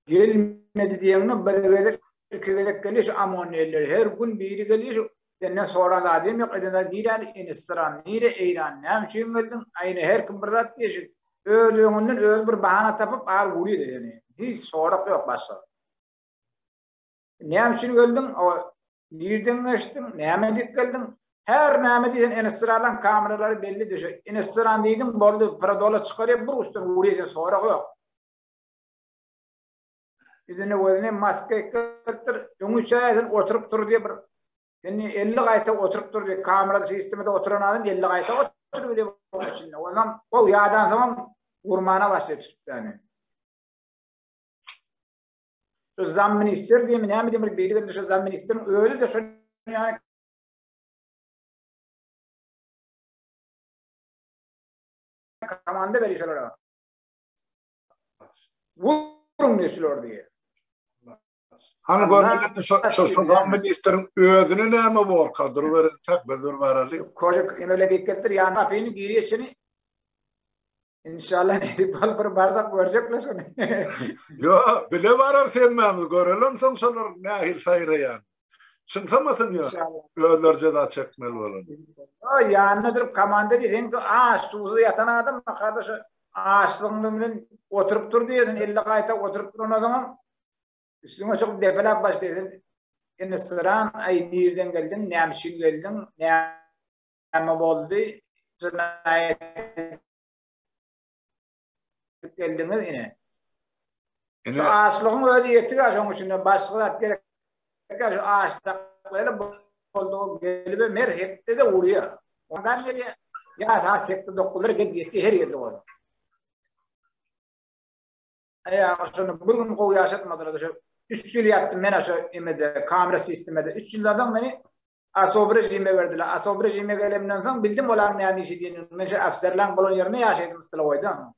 gelmedi diýeňde bir gezek iki gezek gelýär şu amon elleri her gün biri gelýär şu senden soran zady hem ýok eden zady niräni Enisran nire Eýran näme üçin geldiň aýna her kim bir zat diýýär şu öz öňünden özi bir bahana tapyp ar urýar seni hiç sorak ýok başga. Näme üçin geldiň? O nirden geçdiň? Näme diýip geldiň? Her näme diýsen Enestralaň kameralary belli düşe. Enestran diýdiň boldy, prodola çykarýar bir uçdan urýar sen sorag ýok. Ýüzüne gözüne maska ekdirtdir. Öňi çäýe sen oturyp tur diýe bir Sen 50 gaýta oturyp dur diýe kamerada sistemada oturan adam 50 gaýta oturyp bilýär bu içinde. Ondan gowy ýadan soň urmana başlaýar tutup ýani. Şu zam ministr diými näme diými bir biri geldi şu zam ministriň özi de şu ýany komanda berýär şolara. Vuruň diýär şular diýär. Hany görmedikmi şo şo şo zam ministriň özüne näme borka duruberin tak biz bir baraly. Kožuk emele gelipdir ýany gapyny girişini Inşallah nesip bolup bir barsak görjekler şony. Ýo, bile bararys hemmämiz göreli onsoň şolar nähili saýraýan. Çyňsamasyn ýo. Özleri jeza çekmeli bolan. Ýo, ýanynda durup komanda diý, seňki aç, suwsuz ýatan adam makalda şo açlygyň bilen oturyp dur diýýär, sen 50 gaýta oturyp duransoňam üstüňe çykyp depeläp başlaýar. Sen Enesran, aý nirden geldiň, näme üçin geldiň, näme boldy, jenaýat edip geldiňiz ine. Şu açlygyň özi ýetik-ä şoň üçin başga zat gerek däl şu aç saklaýly boldugy gelibem her hepde-de urýar. Ondan gelýär. Ýa saat sekizde dokuzlara gelip ýetýär her ýerde bolsa. Aýaga şony bir gün gowy ýaşatmadylar şu üç ýyl ýatdym men şo emede kamera sistemede üç ýyldan soň meni Asob režime berdiler. Asob režime gelemden soň bildim olaň näme iş edýänini. Men şu ofserleň bolan ýerinde ýaşaýdym stylowoýda.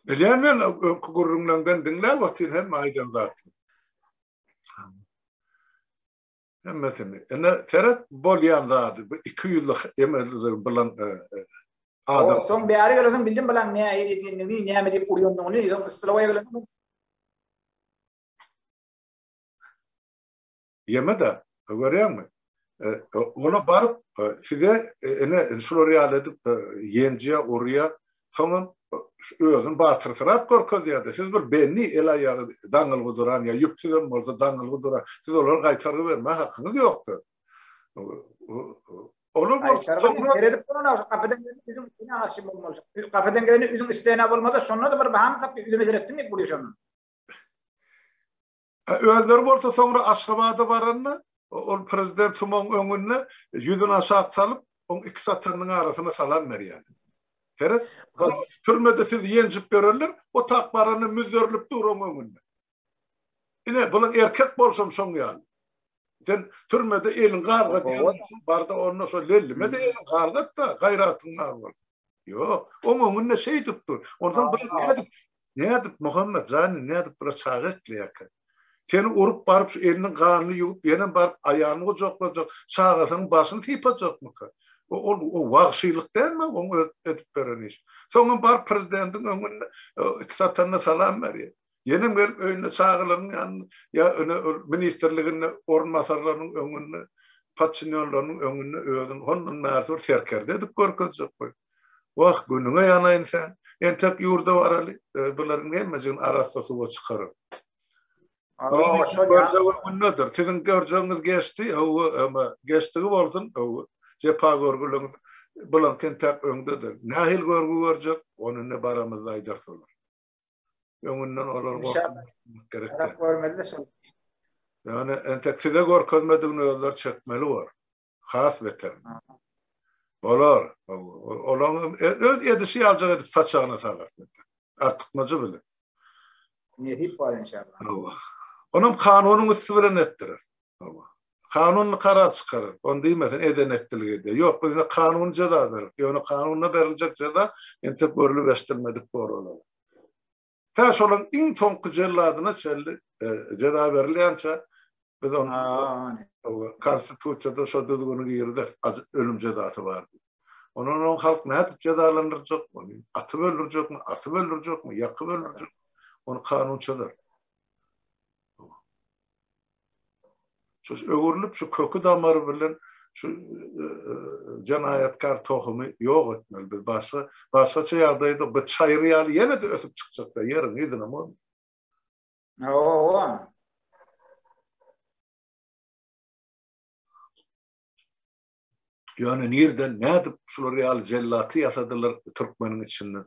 Bilýän men öňki gürrüňleňden diňläp otyryn hemme aýdan zatyňy. Hemmesini. Ine seret bolýan zady bu 200 emeldir bilen adam. Soň bäri gelesoň bildim bilen nähili edýänini, näme diýip urýanyny, soň stylowoýa gelesoň Ýeme-de, görýäňmi? Ola baryp, size ine şular ýaly edip ýenjýär, urýar, soňam özüni batyrsyrap görkezýär-de, siz bir benni el-aýagy daňylgy duran ýa ýüpsüzem bolsa daňylgy duran, siz olary gaýtargy bermäge hakyňyz ýokdur. Olar bolsa soňra seredip duran gapydan geleni üzüň üstüne garşy bolmaly. Gapydan geleni üzüň isleýene bolmasa, şonda-da bir bahana tapyp üzüme seretdiň diýip urýar şonda. Özleri bolsa soňra Aşgabada baranda, ol prezident Sumagyň öňünde ýüzüni aşak salyp, oň iki satarynyň arasyna salam berýär. Seret, türmede sizi ýenjip ýörenler, o tak baranda müzzerilip dur oň öňünde. Ine, bulaň erkek bolşam şoň ýaly. Sen türmede eliň galgadýan bolsaň, barda onda şo lellime-de eliň galgat-da, gaýratyň bar bolsa. Ýok, oň öňünde şeýdip dur. Onsoň bular nädip, nädip Muhammet jany nädip bular çaga ekleýärkä? Seni urup baryp şu eliniň ganyny ýuwup ýenem baryp aýalyny gujaklajak, çagasynyň başyny sypajakmyka? Ol o wagşylyk dälmi oň öz edip beren işi? Soňam baryp prezidentiň öňünde iki satanda salam berýär. Ýenem gelip öýünde çagalarynyň ýanynda ýa öne ministrliginde orunbasarlarynyň öňünde, podçinýonlarynyň öňünde özüni hondan bärsi bir serkerde edip görkezjek bolýar. Wah, günüňe ýanaýyn sen. Entek ýurda baraly, bularyň hemmejigini arassa suwa çykarar. Görjegi öňündedir. Siziň görjegiňiz geçdi, hawa, emma geçdigi bolsun, hawa, jepa görgüliňiz bulaňky entek öňdedir. Nähili görgi görjek, ony indi baramyzda aýdarys olar. Öňünden olar gorkuzmak gerek däl. Görmeli şol. Ýöne entek size görkezmedigini özleri çekmeli bor. Has beter. Bolar. Olaň öz edişi ýaljak edip saçagyna salar. Artykmajy bile. Nesip bar inşallah. Onam kanunyň üsti bilen etdirer. Kanunly karar çykarar. Ony diýmesin eden etdilik edýär. Ýok, bizde kanuny jeza berer. Ýöne kanunda beriljek jeza entek görlüp eşdilmedik bor olara. Tä şolaň iň soňky jelladyna çenli jeza berilýänçä biz ony konstitusiýada şo düzgüni girizeris, ölüm jezasy bar diýip. Ondan soň halk nädip jezalandyrjak, ony atyp öldürjekmi, asyp öldürjekmi, ýakyp öldürjekmi, ony kanun çözer. Şu öwrülip şu köki damary bilen şu jenaýatkar tohumy ýok etmeli. Biz başga başgaça ýagdaýda bu çaýyr ýaly ýene-de ösüp çykjakda ýeriň ýüzüne muň. Hawa. Ýöne nirden nädip şular ýaly jellaty ýasadylar türkmeniň içinden.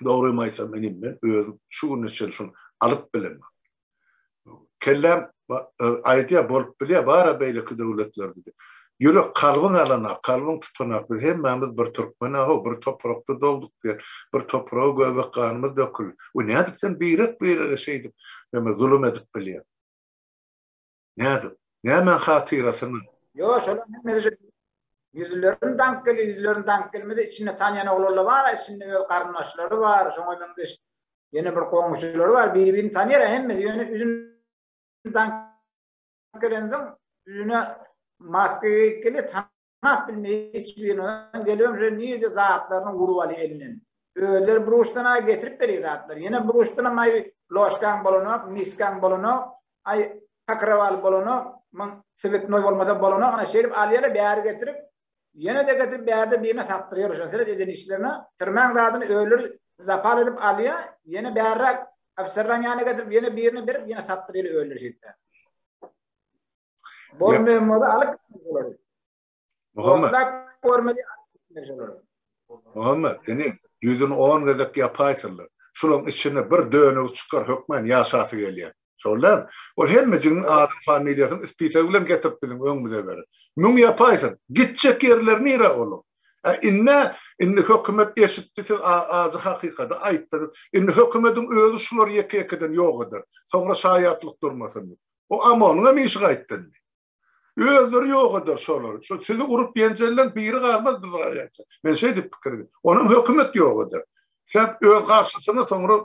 Dogrymy aýtsam inim men özüm şu güne çenli şuny alyp bilemok. Kelläm aýdýar bolup bilýär bara beýleki döwletlerde diýip. Ýürek kalbyň alanak, kalbyň tutanak biz hemmämiz bir türkmen ahow bir toprakda dogduk diýen bir topraga göbek ganymyz döküldi. We nädip sen birek birege şeýdip neme zulum edip bilýäň? Nädip? Nämäň hatyrasyna? Ýok, şolaryň hemmesi ýüzlerini daňyp gelýär, ýüzlerini daňyp gelmese içinde tanýan oglanlar bar, içinde öz garyndaşlary bar, şoňa meňzeş ýene bir goňşulary bar, biri-birini tanýar hemmesi, ýöne ýüzüni daňyp gelensoň, ýüzüne maska geýip gelýär, tanap bilmeýär hiç birini. Ondan gelibem şo nirde zatlaryny urup alýar elinden. Özleri bir uçdan aý getirip berýär zatlary. Ýene bir uçdanam aý loşkaň bolanok, miskaň bolanok, aý pakrowaly bolanok, muň swetnoý bolmasa bolanok. Ana şeýdip alýarlar bäri getirip, ýene-de getirip bärde birine satdyrýarlar. Şony seret eden işlerine. Türmäň zadyny özleri zapal edip alýar, ýene bärräk ofiserlaň ýanyna getirip, ýene birine berip, ýene satdyrýarlar özleri şeýdip. Bolmaýan bolsa alyp gitmeli olary. Muhammet. Otlap görmeli alyp gitmeli olary. Muhammet, inim, ýüzüni on gezek ýapaýsynlar. Şularyň içinde bir dönügi çykar hökmän ýaşasy gelýär. Şol dälmi? Ol hemmejiginiň adyny, familiýasyny spisek bilen getirip biziň öňümize berer. Müň ýapaýsyn. Gitjek ýerleri nire olaň? Ä indi, indi hökümet eşitdi siz ajy hakykady aýtdyňyz. Indi hökümediň özi şulary ýeke-ýekeden ýok eder. Soňra şaýatlyk durmasyn diýip. O OMON-yň hem işi gaýtdy indi. Özleri ýok eder şolary. Şo sizi urup ýenjenleň biri galmaz biz galýança. Men şeýdip pikir edýän. Onam hökümet ýok eder. Sen öz garşysyna soňra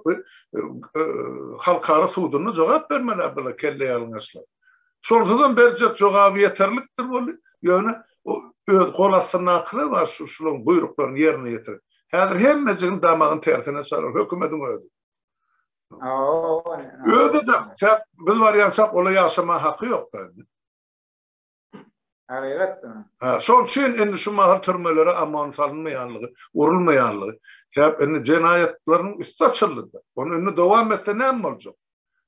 halkara sudunda jogap bermeli bular kelle ýalňaçlar. Şonsuzam berjek jogaby ýeterlikdir boldy. Ýöne öz gol astyndakylar bar şu şularyň buýruklaryny ýerine ýetirip. Häzir hemmejigiň damagyny tersine çalar hökümediň özi. Özi de sen biz barýançak ola ýaşama haky ýok da indi. Hakykat. Ha, şoň üçin indi şu mahal türmelere aman salynmaýanlygy, urulmaýanlygy, sebäp indi jenaýatlaryň üsti açyldy-da. Ony indi dowam etse näme boljak?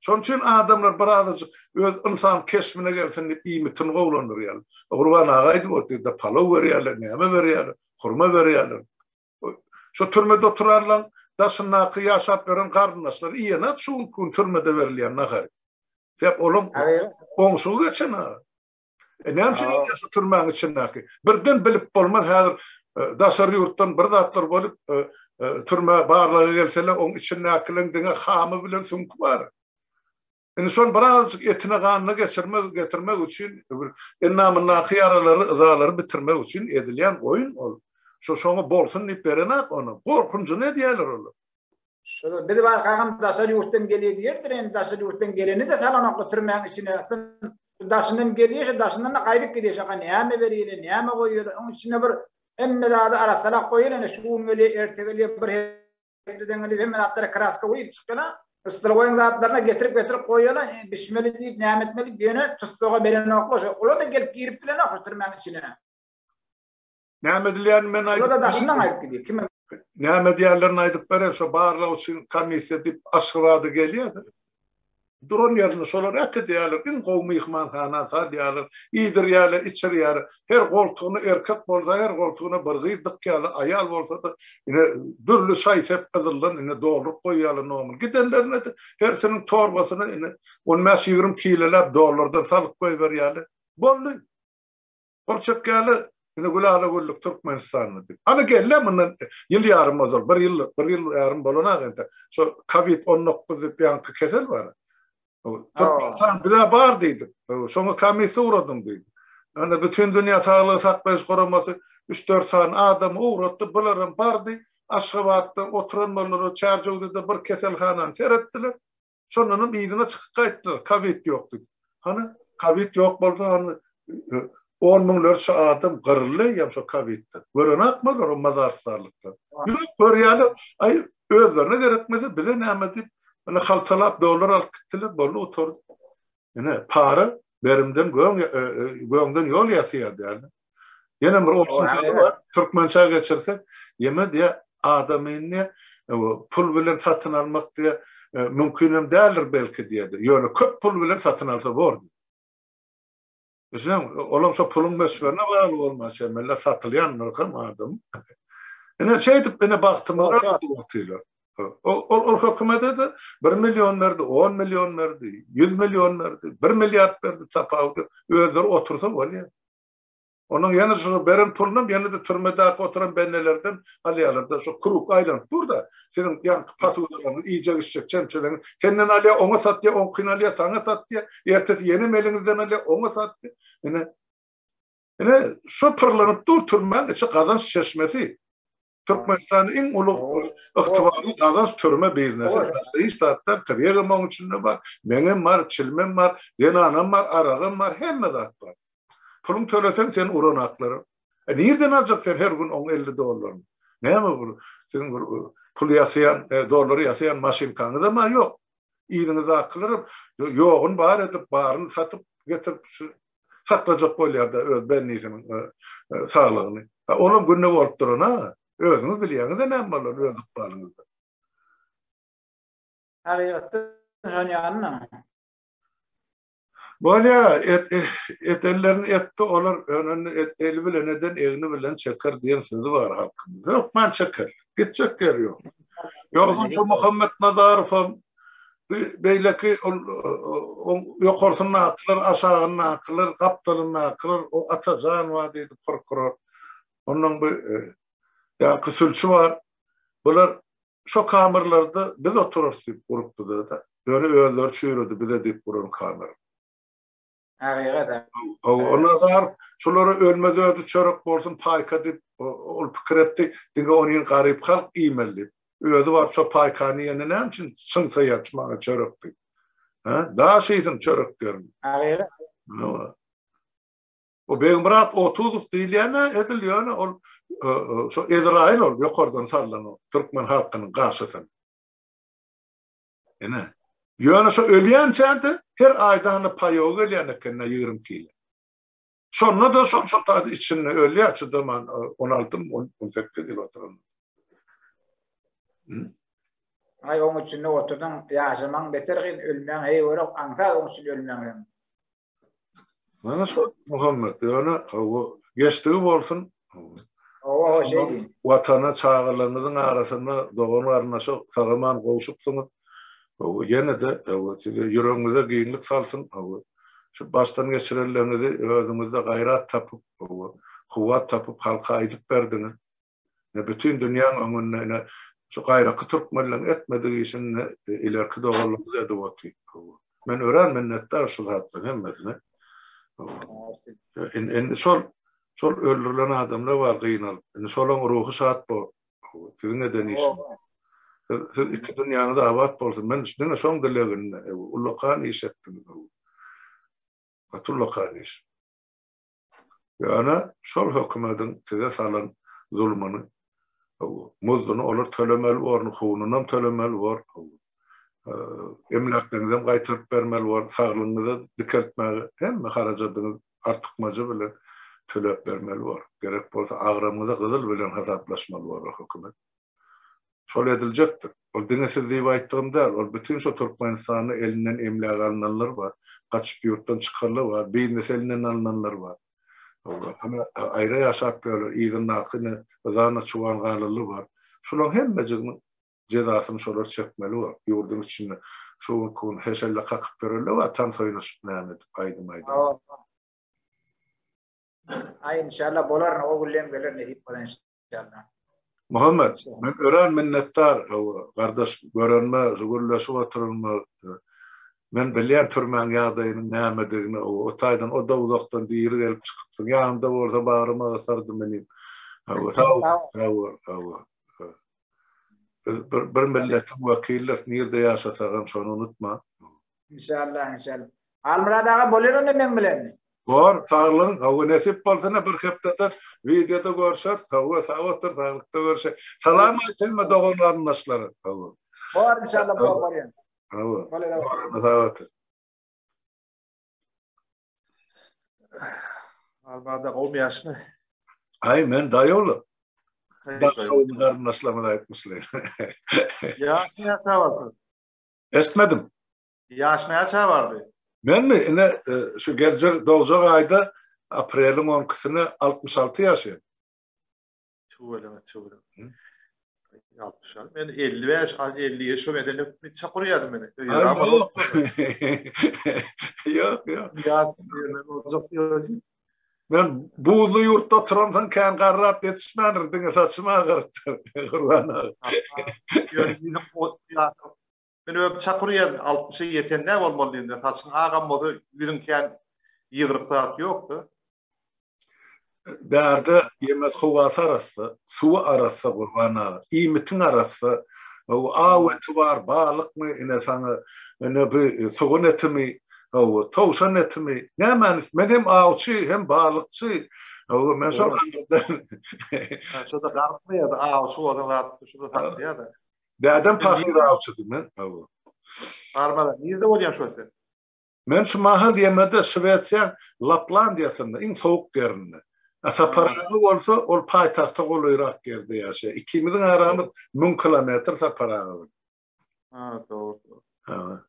Şoň üçin adamlar birazajyk öz ynsan keşbine gelsin diýip iýmitini gowulandyrýarlar. Gurban aga aýdyp otyrdy, palaw berýärler, näme berýärler, hurma berýärler. Şo türmede oturanlaň daşyndaky ýaşap ýören garyndaşlary iýenok şu günki gün türmede berilýän nahary. Sebäp olaň goňşugy geçen ha. E näme üçin edýär şu türmäň içindäki? Birden bilip bolmaz häzir e, daşary ýurtdan bir zatlar bolup e, e, türmä barlaga gelseler oň içindäkileň diňe hamy bilen süňki bar. Indi şony birazajyk etine ganyna geçirmek, getirmek üçin, endamyndaky ýaralary, yzalary bitirmek üçin edilýän oýun ol. Şo şoňa bolsun diýip berenak ony. Gorkunjyny edýärler olar. Şol biz barkagam daşary ýurtdan gelýär diýerdir, indi daşary ýurtdan geleni-de salanoklar türmäň içine. Daşyndan gelýär, şo daşyndan-da gaýdyp gidýär. Şoňa näme berýärler, näme goýýarlar? Oň içinde bir hemme zady arassalap goýýarlar. Ine şu gün gelýär, erte gelýär, bir hepdeden gelýär, hemme zatlary kraska guýup çykýarlar. Yssylygoýuň zatlaryna getirip-getirip goýýarlar. Bişmeli diýip, näme etmeli diýip, ýöne tussaga berenoklar. Şo olar-da gelip girip bilenok şu türmäň içine. Näme edilýänini men aýdyp. Olar-da daşyndan gaýdyp gidýär. Kime? Näme edýänlerini aýdyp berer, şo barlag üçin komissiýa diýip Aşgabada gelýär-de. Duran ýerinde şolary äkidýärler, iň gowy myhmanhana salýarlar, iýdirýärler, içirýärler. Her goltugyna erkek bolsa, her goltugyna bir gyz dykýarlar, aýal bolsa-da, ine, dürli şaý-sep gyzyldan ine dolduryp goýýarlar nomyny. Gidenlerine-de hersiniň torbasyna ine on bäş-ýigrimi kileläp dollardan salyp goýberýärler. Boldy. Gol çekýärler, ine gülala-güllük Türkmenistanda diýip. Hany gel-le mundan ýyl ýarym ozal, bir ýyl, bir ýyl ýarym bolan-ak entek. Şo kowid 19 diýip ýaňky kesel bar. Türkmenistan bize bar diýdik. Şoňa komissiýa ugradyň diýdi. Ýöne Bütindünýä Saglygy Saklaýyş Guramasy üç-dört sany adamy ugratdy, bularam bardy. Aşgabatda oturan boldular, Çärjewde-de bir keselhanany seretdiler. Şondanam yzyna çykyp gaýtdylar, kowid ýok diýip. Hany, kowid ýok bolsa, hany on müňlerçe adam gyryldy eýýäm şo kowidden. Görenakmy olar o mazarystarlykda? Ýok, görýärler, aý, özlerine gerekmese bize näme diýip, ine haltalap dollar alyp gitdiler, boldy gutardy. Ine, para berimden göň, göňden ýol ýasaýar diýýärler. Ýene bir orsuň sözi bar, türkmençä geçirsek, ýeme diýýär, adamyny diýýär, pul bilen satyn almak diýýär, mümkin hem däldir belki diýýär. Ýöne köp pul bilen satyn alsa bor diýýär. Düşünýäňmi? Olam şo puluň möçberine bagly bolman çemeli satylýan nyrham adam. Ine şeýdip ine bagtymyz otyrlar. Ol ol hökümete-de 1 million berdi, 10 million berdi, 100 million berdi, 1 milliard berdi tapawudy özleri otursa bolýar. Onuň ýene şu beren pulunam ýene-de türmedäki oturan bendelerden alýarlar-da, şu krug aýlanyp dur-da, siziň ýaňky posudalaryňyzy, iýjek-içjek çemçeleriňizi senden alýar, oňa satýar, oňkyny alýar, saňa satýar, ertesi ýenem eliňizden alýar, oňa satýar. Ine, ine, şu pyrlanyp dur türmäň içi gazanç çeşmesi. Türkmenistanyň iň uly ygtybarly gazanç türme biznesi. Başga hiç zat däl, tirýegem oň içinde bar, meňem bar, çilimem bar, zenanam bar, aragam bar, hemme zat bar. Puluň töleseň seni uranaklar. E nirden aljak sen her gün oň 50 dollaryny? Näme bu siziň bir pul ýasaýan, e, dollary ýasaýan maşynkaňyzam-a ýok. Yzyňyzdakylaram ýoguny bar edip, baryny satyp getirip saklajak bolýar-da öz bennisiniň e, e, saglygyny. Olam günde bolup duran ha. Özüňiz bilýäňiz-de näme bolar öz ykbalyňyzda. Hakykatda şon ýalyna. Bolýa, et, edenlerini etdi, olar önünde et, eli bilen eden egni bilen çeker diýen sözi bar halkymyzda. Hökman çeker. Gitjek ýeri ýok. Ýogsam şu Muhammet Nazarowam beýleki ol ýokarsyndakylar, aşagyndakylar, gapdalyndakylar, o Atajan bar diýdi prokuror. Ondan bu ýaňky sülçi bar. Bular şo kamerlarda biz oturarys diýip gurupdy-da. Ýöne özleri çüýredi bize diýip guran kamer. Hakykat. O Nazar şulara ölmez ödi çörek bolsun paýka diýip ol pikir etdi. Diňe ony garyp halk iýmeli diýip. Özi baryp şo paýkany iýende näme üçin çyňsaýar maňa çörek diýip. Hä? Daş iýsin çörek ýerine. Hakykat. O Begmyrat Otuzow diýilýän-ä edil ýöne ol şo Ezraýyl ol ýokardan sallan o türkmen halkynyň garşysyna. Ine. Ýöne şo ölýänçä-de her aýda hany paýogy gelýän eken-dä 20 kile. Şonda-da şol şol taýda içinde ölýär çydaman 16 18 ýyl oturan. Aý oň içinde oturdyň, ýaşamaň beter kyn, ölmäň heý görek aňsat oň üçin ölmäň hem. Mana şol Muhammet, ýöne hawa, geçdigi bolsun. Hawa, hawa, şeý diý. Watana, çagalaryňyzyň arasynda dogan-garyndaşa sag-aman gowşupsyňyz. Hawa, ýene-de, hawa, size ýüregiňize giňlik salsyn. Hawa, şu başdan geçirenleriňizi özüňizde gaýrat tapyp, hawa, kuwwat tapyp halka aýdyp berdiňiz. Ine bütin dünýäň öňünde ine şu gaýraky türkmenleň etmedik işini ilerki doganlarymyz edip otyr. Men örän minnetdar şu zatlaryň hemmesine. Indi şol şol öldürilen adamlar bar gynalyp. Indi şolaň ruhy şat bor. Siziň eden işiňiz. Siz iki dünýäňiz abat bolsun. Men diňe şoň dileginde ullakan iş etdiňiz. Gaty ullakan iş. Ýöne şol hökümediň size salan zulmuny, muzduny olar tölemeli borny, hununam tölemeli bor. Emläkleriňizem gaýtaryp bermeli bor, saglygyňyzy dikeltmäge hemme harajadyňyz artykmajy bilen töläp bermeli bor. Gerek bolsa agramyňyzy gyzyl bilen hasaplaşmaly bor o hökümet. Şol ediljekdir. Ol diňe siz diýip aýtdygym däl, ol bütin şo Türkmenistanda elinden emläk alynanlar bar, gaçyp ýurtdan çykanlar bar, biznes elinden alynanlar bar. Hany aýra ýaşap ýörler, yzyndaky ine yzana çuwan galanlar bar. Şularyň hemmejiginiň jezasyny şolar çekmeli bor. Ýurduň içinde şu günki gün heşelle kakyp ýörenler bar, tans oýnaşyp näme edip, aýdym aýdyp. Aý inşallah bolar, o günlem geler nesip bolsa inşallah. Muhammet, men örän minnetdar, hawa, gardaş, görenime, şu gürleşip oturanyma, men bilýän türmäň ýagdaýynyň nämedigini, hawa, o taýdan o-da uzakdan diri gelip çykypsyň, ýanymda bolsa bagryma gysardym inim. Hawa, sag bol, sag bol, hawa. Biz bir, bir milletiň wekilliris, nirde ýaşasagam şony unutma. Inşallah, inşallah. Halmyrat aga bolýar onda meň bilen. Bor, saglygyň, hawa nesip bolsa ine bir hepdeden wideoda görşeris. Hawa, sag otur, saglykda görşeýin. Salam aýt hemme dogan garyndaşlara. Hawa. Bor inşallah bor bolýar. Hawa. Sag otur. Halmyrat aga gowmy ýaşmy? Aý men daýawly. Daşoguz garyndaşlarymyz aýtmyşlaýyn. Ýaş näçe bardy? Eşitmedim. Ýaş näçä bardy? Menmi? Ine, şu geljek dogjak aýda apreliň on ikisine 66 ýaşaýan. Tüweleme, tüweleme. 66. Men 55, 57 şo meden öpüp çak urýardym meni. Ýok, ýok. Ýa, boljak diýýärdim. Men buzly ýurtda oturamsoň kän garrap ýetişmändir, diňe saçym agarypdyr, Gurban aga. Ýöne ýüzüň ot ýa. Men özüm çak urýardym, altmyşa ýeten nä bolmaly diýende, saçyň agam bolsa ýüzüň kän ýygryk zat ýok-da. Bärde ýemek howasy arassa, suwy arassa Gurban aga, iýmitiň arassa, aw eti bar, balykmy, ine saňa, ine bu sugun etimi, hawa, towşan etimi, nämäni, men hem awçy, hem balykçy, hawa, men şol aňyrdan. Şo-da garpmaýar-da, awçy bolsaň zat, şo-da satmaýar-da. Dädem pahyr awçydy men. Hawa. Barmana nirde bolýaň şo sen? Men şu mahal ýemede Şwesiýaň Laplandiýasynda, iň sowuk ýerinde. A Sapar aga bolsa ol paýtagta golaýrak ýerde ýaşaýar. Ikimiziň aramyz 1000 kilometr Sapar aga bilen. Ha, dogry. Ha.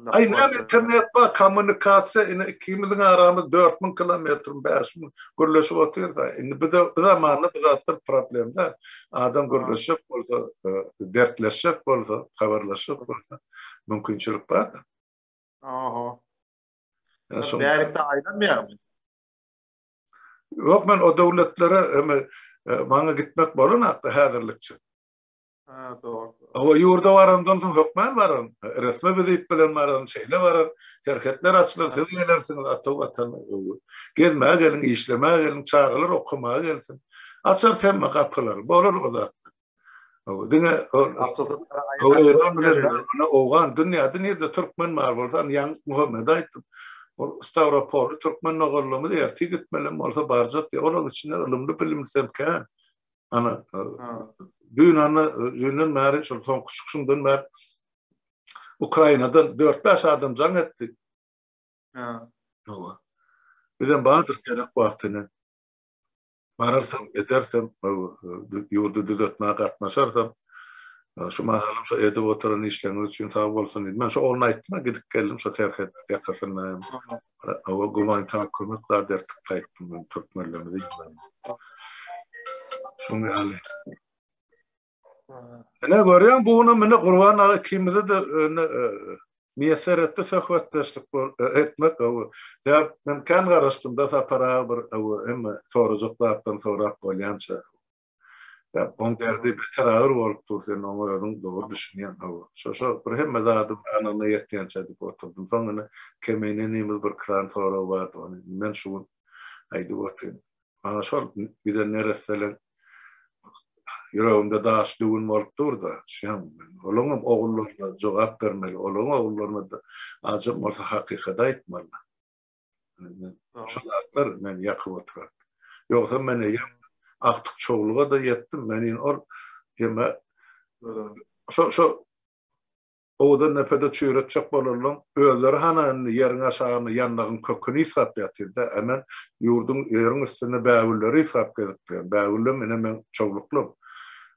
Aý näme internet bar, kommunikasiýa, ine ikimiziň aramyz 4000 kilometr, 5000 gürleşip otyrys. Indi bu bu zamanda bu zatlar problem däl. Adam gürleşjek bolsa, e, dertleşjek bolsa, habarlaşjak bolsa mümkinçilik bar-da. Aha. Bärikde aýlanmaýarmy? Ýok, men o döwletlere e, maňa gitmek bolanakda häzirlikçe. Ha, dogry. Hawa, ýurda barandan soň hökman bararyn. Resmi wizit bilen bararyn, şeýle bararyn. Serhetler açylar, siz gelersiňiz ata Watana. Gezmäge geliň, işlemäge geliň, çagalar okamaga gelsin. Açarys hemme gapylary, bolar o zatlar. Hawa, diňe ol Eýran bilen Owgan dünýäde nirde türkmen bar bolsa, ýaňy Muhammede aýtdym. Ol Stawropolly türkmen doganlarymyz ertir gitmelem bolsa barjak diýýär. Olaryň içinde ylymly bilimlisem kän. Ana, düýn ana, düýnden bäri, şol soňky çykyşymdan bäri Ukrainadan 4-5 adam jaň etdi. Ha. Hawa. Bizem bardyr gerek wagtyny. Bararsam, edersem, ýurdy düzetmäge gatnaşarsam, şu mahalym şu edip oturan işleriňiz üçin sag bolsun diýdim. Men şu oglan aýtdym, gidip geldim şu serhet ýakasynda. Hawa, gumanitar kömek zat ertip gaýtdym men türkmenlerimizi ýygnap. Şuň ýaly. Ine görýäň, bu günem ine Gurban aga ikimize-de ine miýesser etdi söhbetdeşlik etmek. Sebäp men kän garaşdym-da Sapar aga bir hemme sorajak zatlaryny sorap bolýança. Ýa oň derdi beter agyr bolup dur, sen oňa özüň dogry düşünýäň, hawa. Şo şo bir hemme zady bir anygyna ýetýänçä diýip oturdym. Soň ine Kemine inimiz bir iki sany soragy bardy, ony men şu gün aýdyp otyryn. Maňa şol giden neresseleň. ýüregimde daş düwün bolup dur-da, şeň, olaňam ogullaryna jogap bermeli, olaň ogullaryna-da ajam bolsa hakykaty aýtmaly. Şu zatlar meni ýakyp oturar. Ýogsa men eýýäm agtyk çowluga-da ýetdim, men indi ol ýeme şo şo owadan depede çüýretjek bolanlaň özleri hana indi ýeriň aşagynda ýandagyň köküni ysgap ýatyr-da, a men ýurduň ýeriň üstünde bägülleri ysgap gezip ýörün. Bägüllem ine meň çowluklam.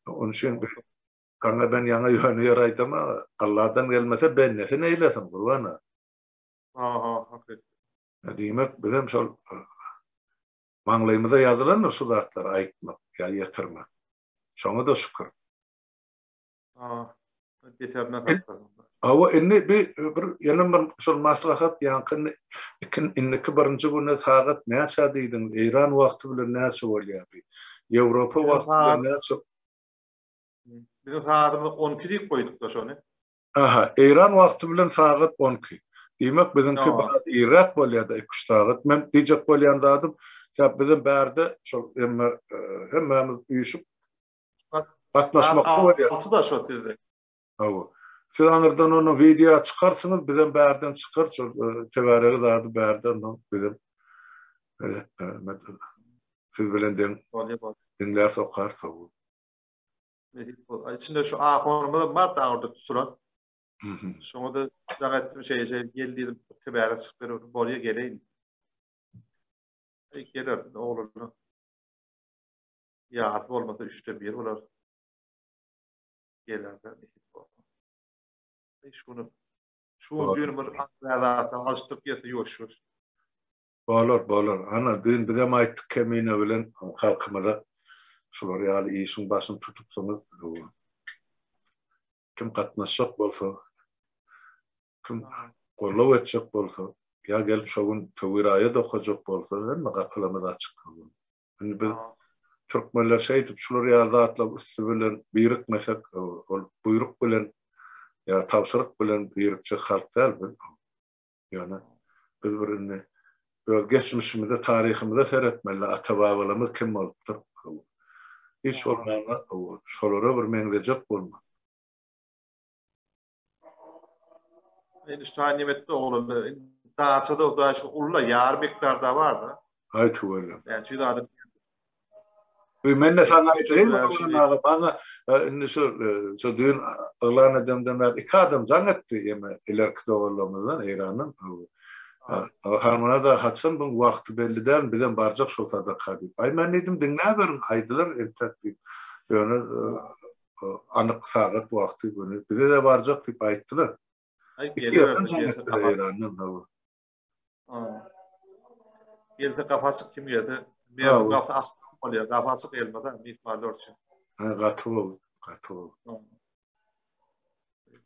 Onuň üçin saňa ben ýaňy ýöne ýere aýdamag, Alladan gelmese bendesi neýlesin, Gurban aga. Aha, hakyt. Diýmek, bizem şol maňlaýymyza ýazylandyr şu zatlary aýtmak ýa ýetirmek. Şoňa-da şükür. Ha, beterinden saklasyn. Hawa, indi bi bir ýene bir şol maslahat ýaňky ikin indiki birinji güne sagat näçä diýdiňiz? Eýran wagty bilen näçe bolýar bi? Ýewropa wagty bilen näçe? Biziň sagatymyz 12 diýip goýduk-da şony. Aha, Eýran wagty bilen sagat 12. Diýmek, biziňki biraz irräk bolýar-da, iki-üç sagat. Men diýjek bolýan zadym, sebäp bizem bärde şol hemme hemmämiz üýşüp Gatnaşmakçy bolýar. Altyda şo sizde. Hawa. Siz aňyrdan ony wideo çykarsyňyz, bizem bärden çykar, şol e, tebaregi zady bärde ondan bizem e, e, siz bilen deň diňlär okarys. Nesip bolsa. Içinde şu ahunymyz bar da aňyrda tutulan. Şoňa da jaň etdim, şeý şeý gel diýdim, tebarek çykyp ber, bolýa geleýin. Geler, ogluny. Ýarysy bolmasa üçden biri bolar. Gelerler nesip bolsa. Şuny şu gün düýn bir zatlar alyşdyryp gelse ýuwaş-ýuwaş. Bolar, bolar. Ana, düýn bizem aýtdyk Kemine bilen halkymyza şular ýaly işiň başyny tutupsyňyz. Kim gatnaşjak bolsa, kim goldaw etjek bolsa, ýa gelip şo gün töwir aýat okajak bolsa, hemme gapylarymyz açyk. Indi biz türkmenler şeýdip şular ýaly zatlaryň üsti bilen birikmesek, ol buýruk bilen ýa tabşyryk bilen birikjek halk däl biz. Ýöne biz bir indi öz geçmişimize, taryhymyza seretmeli, ata-babalarymyz kim bolupdyr? Hiç bolmanda şolara bir meňzejek bolmaly. Indi şu taýyn etdi oglanlar. Daçada da şu ulla ýarym gektar-da bar-da. Aý tüweleme. Näçe ýüz adam. Öý men de saňa aýdaýyn Gurban aga, maňa indi şu şu düýn yglan edemden bäri iki adam jaň etdi ýeme ilerki doganlarymyzdan Eýrandan. Hanmyrat aga haçan bu wagty belli däl, bizem barjak şol sadaka diýip. Aý men diýdim diňläberiň aýdylar entek diýip. Ýöne anyk sagat wagty güni bize-de barjak diýip aýtdylar. Aý geliberdi gelse Eýrandan. Gelse gapy açyk kim gelse. Merdiň gapysy açyk bolýar. Gapy açyk elmada myhmanlar üçin. Ha gaty gowy, gaty gowy.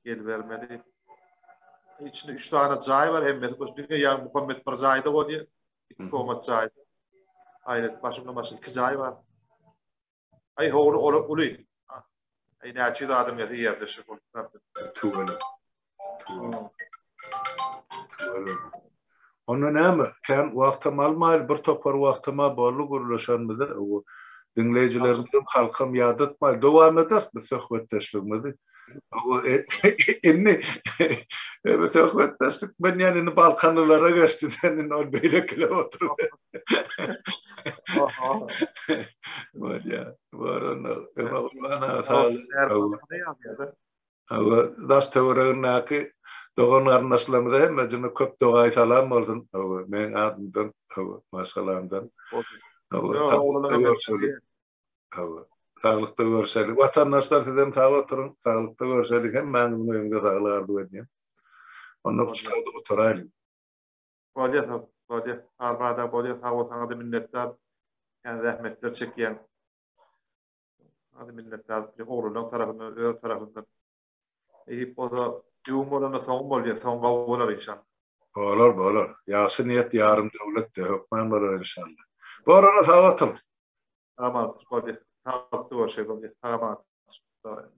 Gelibermeli. Içinde 3 tane jaý bar hemmesi boş. Diňe ýa Muhammet bir jaýda bolýar. Iki komat jaý. Aýry başymda başga iki jaý bar. Aý howly ola uly. Aý näçe ýüz adam gelse ýerleşir bolup. Tüweleme. Tüweleme. Tüweleme. Onda näme, kän wagtam almaýly, bir topar wagtama boldy gürleşenimize. Diňleýjilerimizem, halkam ýadatmaýly. Dowam ederis biz söhbetdeşligimizi. Indi söhbetdeşlik men ýani indi Balkanlylara geçdi, sen indi ol beýlekiler oturyp. Bolýar. Bar onda. Ömer Gurban aga sag bol. Hawa, daş töweregindäki dogan garyndaşlarymyza hemmesine köp dogaýy salam bolsun. Hawa, meň adymdan, hawa, maşgalamdan. Hawa, saglykda görşeli. Hawa, saglykda görşeli. Watandaşlar sizem sag oturyň, saglykda görşeli. Hemmäňiziň öýüňize saglyk arzuw edýän. Onda bu çykalga gutaraýlyň. Bolýa sag, bolýa. Halmyrat aga bolýa sag bol saňada minnetdar. Kän zähmetler çekýäň. Hadi minnetdar oglanlaň tarapyndan öz tarapyndan. Nesip bolsa öňüm bolanda soňum bolýa soň gowy bolar inşallah. Bolar bolar. Ýagşy niýet ýarym döwletde hökman bolar inşallah. Bor onda sag otur. Sag aman otur bolýa. Saglykda görşeýli bolýa. Sag aman otur.